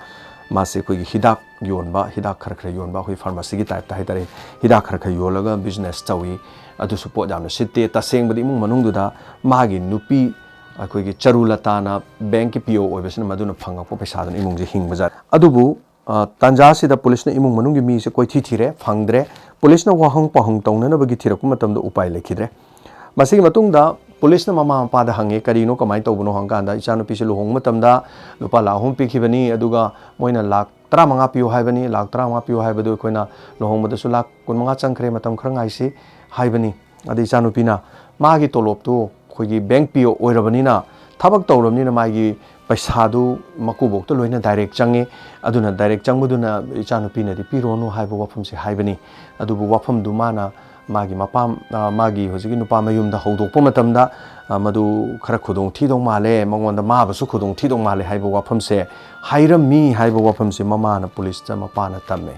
ꯃꯥꯁꯦ ꯑꯩꯈꯣꯏꯒꯤ ꯍꯤꯗꯥꯛ ꯌꯣꯟꯕ, ꯍꯤꯗꯥꯛ ꯈꯔ ꯈꯔ ꯌꯣꯟꯕ, ꯑꯩꯈꯣꯏ ꯐꯥꯔꯃꯥꯁꯤꯒꯤ ꯇꯥꯏꯞꯇ ꯍꯥꯏꯇꯥꯔꯦ, ꯍꯤꯗꯥꯛ ꯈꯔ ꯈꯔ ꯌꯣꯜꯂꯒ ꯕꯤꯖꯤꯅꯦꯁ ꯇꯧꯏ꯫ ꯑꯗꯨꯁꯨ ꯄꯣꯠ ꯌꯥꯝꯅ ꯁꯤꯠꯇꯦ꯫ ꯇꯁꯦꯡꯕꯗꯤ ꯏꯃꯨꯡ ꯃꯅꯨꯡꯗꯨꯗ ꯃꯥꯒꯤ ꯅꯨꯄꯤ ꯑꯩꯈꯣꯏꯒꯤ ꯆꯔꯨꯂꯇꯥꯅ ꯕꯦꯡꯀꯤ ꯄꯤ ꯑꯣ ꯑꯣꯏꯕꯁꯤꯅ ꯃꯗꯨꯅ ꯐꯪꯉꯛꯄ ꯄꯩꯁꯥꯗꯨꯅ ꯏꯃꯨꯡꯁꯦ ꯍꯤꯡꯕꯖꯥꯠꯅꯤ꯫ ꯑꯗꯨꯕꯨ ꯑ, ꯇꯥꯟꯖꯥ ꯑꯁꯤꯗ ꯄꯨꯂꯤꯁꯅ ꯏꯃꯨꯡ ꯃꯅꯨꯡꯒꯤ ꯃꯤꯁꯦ ꯀꯣꯏꯊꯤ ꯊꯤꯔꯦ, ꯐꯪꯗ꯭ꯔꯦ꯫ ꯄꯨꯂꯤꯁꯅ ꯋꯥꯍꯪ ꯄꯥꯎꯍꯪ ꯇꯧꯅꯅꯕꯒꯤ ꯊꯤꯔꯛꯄ ꯃꯇꯝꯗ ꯎꯄꯥꯏ ꯂꯩꯈꯤꯗ꯭ꯔꯦ꯫ ꯃꯁꯤꯒꯤ ꯃꯇꯨꯡꯗ ꯄꯨꯂꯤꯁꯅ ꯃꯃꯥ ꯃꯄꯥꯗ ꯍꯪꯉꯦ, "ꯀꯔꯤꯅꯣ, ꯀꯃꯥꯏꯅ ꯇꯧꯕꯅꯣ?" ꯍꯪꯀꯥꯟꯗ, "ꯏꯆꯥꯅꯨꯄꯤꯁꯦ ꯂꯨꯍꯣꯡꯕ ꯃꯇꯝꯗ ꯂꯨꯄꯥ ꯂꯥꯈ ꯑꯍꯨꯝ ꯄꯤꯈꯤꯕꯅꯤ, ꯑꯗꯨꯒ ꯃꯣꯏꯅ ꯂꯥꯈ ꯇꯔꯥꯃꯉꯥ ꯄꯤꯌꯨ ꯍꯥꯏꯕꯅꯤ, ꯂꯥꯈ ꯇꯔꯥꯃꯉꯥ ꯄꯤꯌꯨ ꯍꯥꯏꯕꯗꯨ ꯑꯩꯈꯣꯏꯅ ꯂꯨꯍꯣꯡꯕꯗꯁꯨ ꯂꯥꯈ ꯀꯨꯟꯃꯉꯥ ꯆꯪꯈ꯭ꯔꯦ, ꯃꯇꯝ ꯈꯔ ꯉꯥꯏꯁꯤ" ꯍꯥꯏꯕꯅꯤ꯫ ꯑꯗꯩ ꯏꯆꯥꯅꯨꯄꯤꯅ ꯃꯥꯒꯤ ꯇꯣꯂꯣꯞꯇꯨ ꯑꯩꯈꯣꯏꯒꯤ ꯕꯦꯡꯛ ꯄꯤ ꯑꯣ ꯑꯣꯏꯔꯕꯅꯤꯅ, ꯊꯕꯛ ꯇꯧꯔꯕꯅꯤꯅ, ꯃꯥꯒꯤ ꯄꯩꯁꯥꯗꯨ ꯃꯀꯨꯕꯣꯛꯇ ꯂꯣꯏꯅ ꯗꯥꯏꯔꯦꯛ ꯆꯪꯉꯤ꯫ ꯑꯗꯨꯅ ꯗꯥꯏꯔꯦꯛ ꯆꯪꯕꯗꯨꯅ ꯏꯆꯥꯅꯨꯄꯤꯅꯗꯤ ꯄꯤꯔꯣꯅꯨ ꯍꯥꯏꯕ ꯋꯥꯐꯝꯁꯦ ꯍꯥꯏꯕꯅꯤ꯫ ꯑꯗꯨꯕꯨ ꯋꯥꯐꯝꯗꯨ ꯃꯥꯅ ꯃꯥꯒꯤ ꯃꯄꯥ, ꯑ, ꯃꯥꯒꯤ ꯍꯧꯖꯤꯛꯀꯤ ꯅꯨꯄꯥ ꯃꯌꯨꯝꯗ ꯍꯧꯗꯣꯛꯄ ꯃꯇꯝꯗ, ꯑ, ꯃꯗꯨ ꯈꯔ ꯈꯨꯗꯣꯡ ꯊꯤꯗꯧ ꯃꯥꯜꯂꯦ, ꯃꯉꯣꯟꯗ ꯃꯥꯕꯨꯁꯨ ꯈꯨꯗꯣꯡ ꯊꯤꯗꯧ ꯃꯥꯜꯂꯦ ꯍꯥꯏꯕ ꯋꯥꯐꯝꯁꯦ ꯍꯥꯏꯔꯝꯃꯤ ꯍꯥꯏꯕ ꯋꯥꯐꯝꯁꯦ ꯃꯃꯥꯅ ꯄꯨꯂꯤꯁꯇ ꯃꯄꯥꯅ ꯇꯝꯃꯦ꯫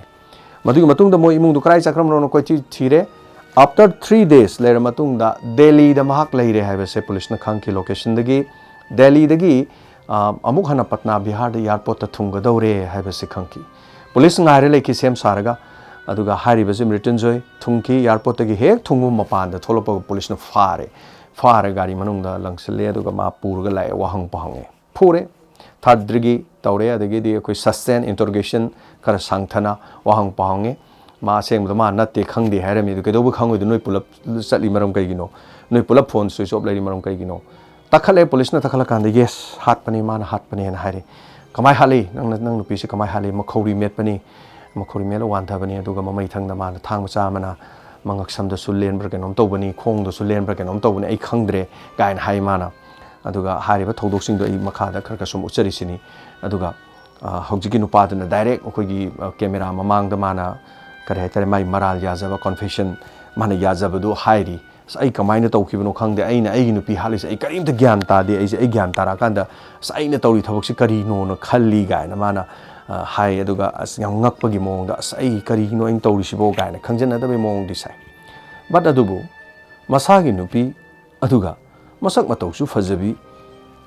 ꯃꯗꯨꯒꯤ ꯃꯇꯨꯡꯗ ꯃꯣꯏ ꯏꯃꯨꯡꯗꯨ ꯀꯗꯥꯏ ꯆꯠꯈ꯭ꯔꯕꯅꯣꯅ ꯀꯣꯏꯊꯤ ꯊꯤꯔꯦ꯫ After three days ꯂꯩꯔ ꯃꯇꯨꯡꯗ ꯗꯦꯜꯂꯤꯗ ꯃꯍꯥꯛ ꯂꯩꯔꯦ ꯍꯥꯏꯕꯁꯦ ꯄꯨꯂꯤꯁꯅ ꯈꯪꯈꯤ ꯂꯣꯀꯦꯁꯟꯗꯒꯤ꯫ ꯗꯦꯜꯂꯤꯗꯒꯤ ꯑ, ꯑꯃꯨꯛ ꯍꯟꯅ ꯄꯠꯅꯥ ꯕꯤꯍꯥꯔꯗ ꯑꯦꯌꯥꯔꯄꯣꯔꯠꯇ ꯊꯨꯡꯒꯗꯧꯔꯦ ꯍꯥꯏꯕꯁꯤ ꯈꯪꯈꯤ꯫ ꯄꯨꯂꯤꯁ ꯉꯥꯏꯔ ꯂꯩꯈꯤ ꯁꯦꯝ ꯁꯥꯔꯒ꯫ ꯑꯗꯨꯒ ꯍꯥꯏꯔꯤꯕꯁꯤ ꯃ꯭ꯔꯤꯇꯟꯖꯣꯏ ꯊꯨꯡꯈꯤ, ꯑꯦꯌꯥꯔꯄꯣꯔꯠꯇꯒꯤ ꯍꯦꯛ ꯊꯨꯡꯕ ꯃꯄꯥꯟꯗ ꯊꯣꯛꯂꯛꯄꯒ ꯄꯨꯂꯤꯁꯅ ꯐꯥꯔꯦ꯫ ꯐꯥꯔꯦ, ꯒꯥꯔꯤ ꯃꯅꯨꯡꯗ ꯂꯪꯁꯤꯜꯂꯦ, ꯑꯗꯨꯒ ꯃꯥ ꯄꯨꯔꯒ ꯂꯥꯛꯑꯦ, ꯋꯥꯍꯪ ꯄꯥꯎꯍꯪꯉꯦ꯫ ꯐꯨꯔꯦ, ꯊꯥꯔꯠ ꯗꯤꯒ꯭ꯔꯤ ꯇꯧꯔꯦ, ꯑꯗꯒꯤꯗꯤ ꯑꯩꯈꯣꯏ ꯁꯁꯇꯦꯟ ꯏꯟꯇꯔꯣꯒꯦꯁꯟ ꯈꯔ ꯁꯥꯡꯊꯅ ꯋꯥꯍꯪ ꯄꯥꯎꯍꯪꯉꯦ꯫ ꯃꯥ ꯑꯁꯦꯡꯕꯗ ꯃꯥ ꯅꯠꯇꯦ, ꯈꯪꯗꯦ ꯍꯥꯏꯔꯝꯃꯤ꯫ ꯑꯗꯨ ꯀꯩꯗꯧꯕ ꯈꯪꯉꯣꯏꯗꯣ? ꯅꯣꯏ ꯄꯨꯂꯞ ꯆꯠꯂꯤ ꯃꯔꯝ ꯀꯩꯒꯤꯅꯣ? ꯅꯣꯏ ꯄꯨꯂꯞ ꯐꯣꯟ ꯁ꯭ꯋꯤꯆ ꯑꯣꯐ ꯂꯩꯔꯤ ꯃꯔꯝ ꯀꯩꯒꯤꯅꯣ? ꯇꯛꯈꯠꯂꯦ, ꯄꯨꯂꯤꯁꯅ ꯇꯛꯈꯠꯂꯀꯥꯟꯗ, "ꯌꯦꯁ, ꯍꯥꯠꯄꯅꯤ, ꯃꯥꯅ ꯍꯥꯠꯄꯅꯦꯅ" ꯍꯥꯏꯔꯦ꯫ "ꯀꯃꯥꯏ ꯍꯥꯠꯂꯤ? ꯅꯪꯅ, ꯅꯪ ꯅꯨꯄꯤꯁꯦ ꯀꯃꯥꯏ ꯍꯥꯠꯂꯤ?" "ꯃꯈꯧꯔꯤ ꯃꯦꯠꯄꯅꯤ, ꯃꯈꯧꯔꯤ ꯃꯦꯠꯂ ꯋꯥꯟꯊꯕꯅꯤ, ꯑꯗꯨꯒ ꯃꯃꯩ ꯊꯪꯗ ꯃꯥꯅ ꯊꯥꯡ ꯃꯆꯥ ꯑꯃꯅ ꯃꯉꯛꯁꯝꯗꯁꯨ ꯂꯦꯟꯕ꯭ꯔꯥ ꯀꯩꯅꯣꯝ ꯇꯧꯕꯅꯤ, ꯈꯣꯡꯗꯁꯨ ꯂꯦꯟꯕ꯭ꯔꯥ ꯀꯩꯅꯣꯝ ꯇꯧꯕꯅꯤ, ꯑꯩ ꯈꯪꯗ꯭ꯔꯦ" ꯀꯥꯏꯅ ꯍꯥꯏ ꯃꯥꯅ꯫ ꯑꯗꯨꯒ ꯍꯥꯏꯔꯤꯕ ꯊꯧꯗꯣꯛꯁꯤꯡꯗꯣ ꯑꯩ ꯃꯈꯥꯗ ꯈꯔ ꯈꯔ ꯁꯨꯝ ꯎꯠꯆꯔꯤꯁꯤꯅꯤ꯫ ꯑꯗꯨꯒ, ꯑ, ꯍꯧꯖꯤꯛꯀꯤ ꯅꯨꯄꯥꯗꯨꯅ ꯗꯥꯏꯔꯦꯛ ꯑꯩꯈꯣꯏꯒꯤ, ꯑ, ꯀꯦꯃꯦꯔꯥ ꯃꯃꯥꯡꯗ ꯃꯥꯅ, ꯀꯔꯤ ꯍꯥꯏꯇꯥꯔꯦ, ꯃꯥꯏ ꯃꯔꯥꯜ ꯌꯥꯖꯕ, ꯀꯣꯟꯐꯦꯁꯟ ꯃꯥꯅ ꯌꯥꯖꯕꯗꯨ ꯍꯥꯏꯔꯤ꯫ "ꯑꯁ, ꯑꯩ ꯀꯃꯥꯏꯅ ꯇꯧꯈꯤꯕꯅꯣ ꯈꯪꯗꯦ, ꯑꯩꯅ ꯑꯩꯒꯤ ꯅꯨꯄꯤ ꯍꯥꯠꯂꯤꯁꯦ ꯑꯩ ꯀꯔꯤꯝꯇ ꯒ꯭ꯌꯥꯟ ꯇꯥꯗꯦ, ꯑꯩꯁꯦ ꯑꯩ ꯒ꯭ꯌꯥꯟ ꯇꯥꯔꯛꯑꯀꯥꯟꯗ, ꯑꯁ, ꯑꯩꯅ ꯇꯧꯔꯤ ꯊꯕꯛꯁꯦ ꯀꯔꯤꯅꯣꯅ ꯈꯜꯂꯤ" ꯀꯥꯏꯅ ꯃꯥꯅ, ꯑ, ꯍꯥꯏ꯫ ꯑꯗꯨꯒ ꯑꯁ, ꯌꯥꯝ ꯉꯛꯄꯒꯤ ꯃꯑꯣꯡꯗ, "ꯑꯁ, ꯑꯩ ꯀꯔꯤꯒꯤꯅꯣ ꯑꯩꯅ ꯇꯧꯔꯤꯁꯤꯕꯣ?" ꯀꯥꯏꯅ ꯈꯪꯖꯟꯅꯗꯕꯒꯤ ꯃꯑꯣꯡꯗꯤ ꯁꯥꯏ꯫ ꯕꯠ ꯑꯗꯨꯕꯨ ꯃꯁꯥꯒꯤ ꯅꯨꯄꯤ, ꯑꯗꯨꯒ ꯃꯁꯛ ꯃꯇꯧꯁꯨ ꯐꯖꯕꯤ,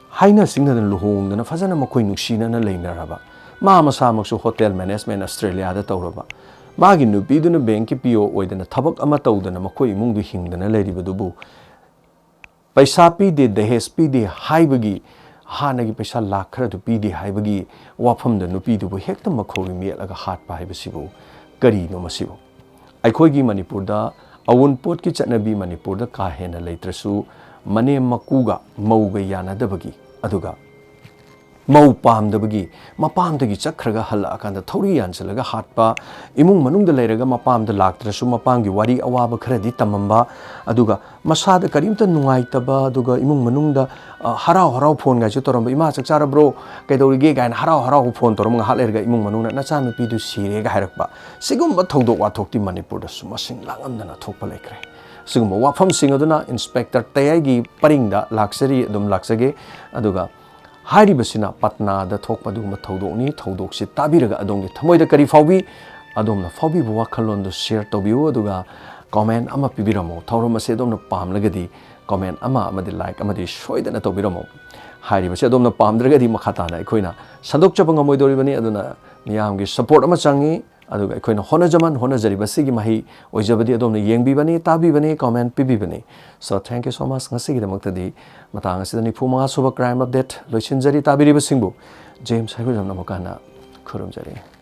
ꯍꯥꯏꯅ ꯁꯤꯡꯅꯗꯅ ꯂꯨꯍꯣꯡꯗꯅ ꯐꯖꯅ ꯃꯈꯣꯏ ꯅꯨꯡꯁꯤꯅꯅ ꯂꯩꯅꯔꯕ, ꯃꯥ ꯃꯁꯥꯃꯛꯁꯨ ꯍꯣꯇꯦꯜ ꯃꯦꯅꯦꯖꯃꯦꯟ ꯑꯁꯇ꯭ꯔꯦꯂꯤꯌꯥꯗ ꯇꯧꯔꯕ, ꯃꯥꯒꯤ ꯅꯨꯄꯤꯗꯨꯅ ꯕꯦꯡꯀꯤ ꯄꯤ ꯑꯣ ꯑꯣꯏꯗꯅ ꯊꯕꯛ ꯑꯃ ꯇꯧꯗꯅ ꯃꯈꯣꯏ ꯏꯃꯨꯡꯗꯨ ꯍꯤꯡꯗꯅ ꯂꯩꯔꯤꯕꯗꯨꯕꯨ, ꯄꯩꯁꯥ ꯄꯤꯗꯦ, ꯗꯍꯦꯖ ꯄꯤꯗꯦ ꯍꯥꯏꯕꯒꯤ, ꯍꯥꯟꯅꯒꯤ ꯄꯩꯁꯥ ꯂꯥꯛ ꯈꯔꯗꯨ ꯄꯤꯗꯦ ꯍꯥꯏꯕꯒꯤ ꯋꯥꯐꯝꯗ ꯅꯨꯄꯤꯗꯨꯕꯨ ꯍꯦꯛꯇ ꯃꯈꯧꯔꯤ ꯃꯦꯠꯂꯒ ꯍꯥꯠꯄ ꯍꯥꯏꯕꯁꯤꯕꯨ ꯀꯔꯤꯅꯣ ꯃꯁꯤꯕꯨ? ꯑꯩꯈꯣꯏꯒꯤ ꯃꯅꯤꯄꯨꯔꯗ ꯑꯋꯨꯟꯄꯣꯠꯀꯤ ꯆꯠꯅꯕꯤ ꯃꯅꯤꯄꯨꯔꯗ ꯀꯥ ꯍꯦꯟꯅ ꯂꯩꯇ꯭ꯔꯁꯨ, ꯃꯅꯦꯝ ꯃꯀꯨꯒ ꯃꯧꯒ ꯌꯥꯅꯗꯕꯒꯤ, ꯑꯗꯨꯒ ꯃꯧ ꯄꯥꯝꯗꯕꯒꯤ, ꯃꯄꯥꯝꯗꯒꯤ ꯆꯠꯈ꯭ꯔꯒ ꯍꯜꯂꯛꯑꯀꯥꯟꯗ ꯊꯧꯔꯤ ꯌꯥꯟꯁꯤꯜꯂꯒ ꯍꯥꯠꯄ, ꯏꯃꯨꯡ ꯃꯅꯨꯡꯗ ꯂꯩꯔꯒ ꯃꯄꯥꯝꯗ ꯂꯥꯛꯇ꯭ꯔꯁꯨ ꯃꯄꯥꯝꯒꯤ ꯋꯥꯔꯤ ꯑꯋꯥꯕ ꯈꯔꯗꯤ ꯇꯝꯃꯝꯕ, ꯑꯗꯨꯒ ꯃꯁꯥꯗ ꯀꯔꯤꯝꯇ ꯅꯨꯡꯉꯥꯏꯇꯕ, ꯑꯗꯨꯒ ꯏꯃꯨꯡ ꯃꯅꯨꯡꯗ, ꯑ, ꯍꯔꯥꯎ ꯍꯔꯥꯎ ꯐꯣꯟꯒꯥꯏꯁꯨ ꯇꯧꯔꯝꯕ, "ꯏꯃꯥ ꯆꯥꯛ ꯆꯥꯔꯕ꯭ꯔꯣ? ꯀꯩꯗꯧꯔꯤꯒꯦ?" ꯀꯥꯏꯅ ꯍꯔꯥꯎ ꯍꯔꯥꯎ ꯐꯣꯟ ꯇꯧꯔꯝꯕ, ꯉꯥꯏꯍꯥꯛ ꯂꯩꯔꯒ ꯏꯃꯨꯡ ꯃꯅꯨꯡꯅ, "ꯅꯆꯥꯅꯨꯄꯤꯗꯨ ꯁꯤꯔꯦꯒ" ꯍꯥꯏꯔꯛꯄ, ꯁꯤꯒꯨꯝꯕ ꯊꯧꯗꯣꯛ ꯋꯥꯊꯣꯛꯇꯤ ꯃꯅꯤꯄꯨꯔꯗꯁꯨ ꯃꯁꯤꯡ ꯂꯥꯡꯉꯝꯗꯅ ꯊꯣꯛꯄ ꯂꯩꯈ꯭ꯔꯦ꯫ ꯁꯤꯒꯨꯝꯕ ꯋꯥꯐꯝꯁꯤꯡ ꯑꯗꯨꯅ ꯏꯟꯁꯄꯦꯛꯇꯔ ꯇꯌꯥꯏꯒꯤ ꯄꯔꯤꯡꯗ ꯂꯥꯛꯆꯔꯤ, ꯑꯗꯨꯝ ꯂꯥꯛꯆꯒꯦ꯫ ꯑꯗꯨꯒ ꯍꯥꯏꯔꯤꯕꯁꯤꯅ ꯄꯠꯅꯥꯗ ꯊꯣꯛꯄ ꯑꯗꯨꯒꯨꯝꯕ ꯊꯧꯗꯣꯛꯅꯤ꯫ ꯊꯧꯗꯣꯛꯁꯤ ꯇꯥꯕꯤꯔꯒ ꯑꯗꯣꯝꯒꯤ ꯊꯃꯣꯏꯗ ꯀꯔꯤ ꯐꯥꯎꯕꯤ? ꯑꯗꯣꯝꯅ ꯐꯥꯎꯕꯤꯕ ꯋꯥꯈꯜꯂꯣꯟꯗꯨ share ꯇꯧꯕꯤꯌꯨ, ꯑꯗꯨꯒ comment ꯑꯃ ꯄꯤꯕꯤꯔꯝꯃꯨ꯫ ꯊꯧꯔꯝ ꯑꯁꯤ ꯑꯗꯣꯝꯅ ꯄꯥꯝꯂꯒꯗꯤ comment ꯑꯃ ꯑꯃꯗꯤ like ꯑꯃꯗꯤ ꯁꯣꯏꯗꯅ ꯇꯧꯕꯤꯔꯝꯃꯨ꯫ ꯍꯥꯏꯔꯤꯕꯁꯤ ꯑꯗꯣꯝꯅ ꯄꯥꯝꯗ꯭ꯔꯒꯗꯤ ꯃꯈꯥ ꯇꯥꯅ ꯑꯩꯈꯣꯏꯅ ꯁꯟꯗꯣꯛꯆꯕ ꯉꯝꯃꯣꯏꯗꯧꯔꯤꯕꯅꯤ꯫ ꯑꯗꯨꯅ ꯃꯤꯌꯥꯝꯒꯤ support ꯑꯃ ꯆꯪꯉꯤ꯫ ꯑꯗꯨꯒ ꯑꯩꯈꯣꯏꯅ ꯍꯣꯠꯅꯖꯃꯟ ꯍꯣꯠꯅꯖꯔꯤꯕꯁꯤꯒꯤ ꯃꯍꯩ ꯑꯣꯏꯖꯕꯗꯤ ꯑꯗꯣꯝꯅ ꯌꯦꯡꯕꯤꯕꯅꯤ, ꯇꯥꯕꯤꯕꯅꯤ, comment ꯄꯤꯕꯤꯕꯅꯤ꯫ So, thank you so much꯫ ꯉꯁꯤꯒꯤꯗꯃꯛꯇꯗꯤ ꯃꯇꯥꯡ ꯑꯁꯤꯗ ꯅꯤꯐꯨ ꯃꯉꯥ ꯁꯨꯕ Crime Update ꯂꯣꯏꯁꯤꯟꯖꯔꯤ꯫ ꯇꯥꯕꯤꯔꯤꯕꯁꯤꯡꯕꯨ ꯖꯦꯝꯁ ꯍꯩꯒ꯭ꯔꯨꯖꯝꯅ ꯑꯃꯨꯛ ꯍꯟꯅ ꯈꯨꯔꯨꯝꯖꯔꯤ꯫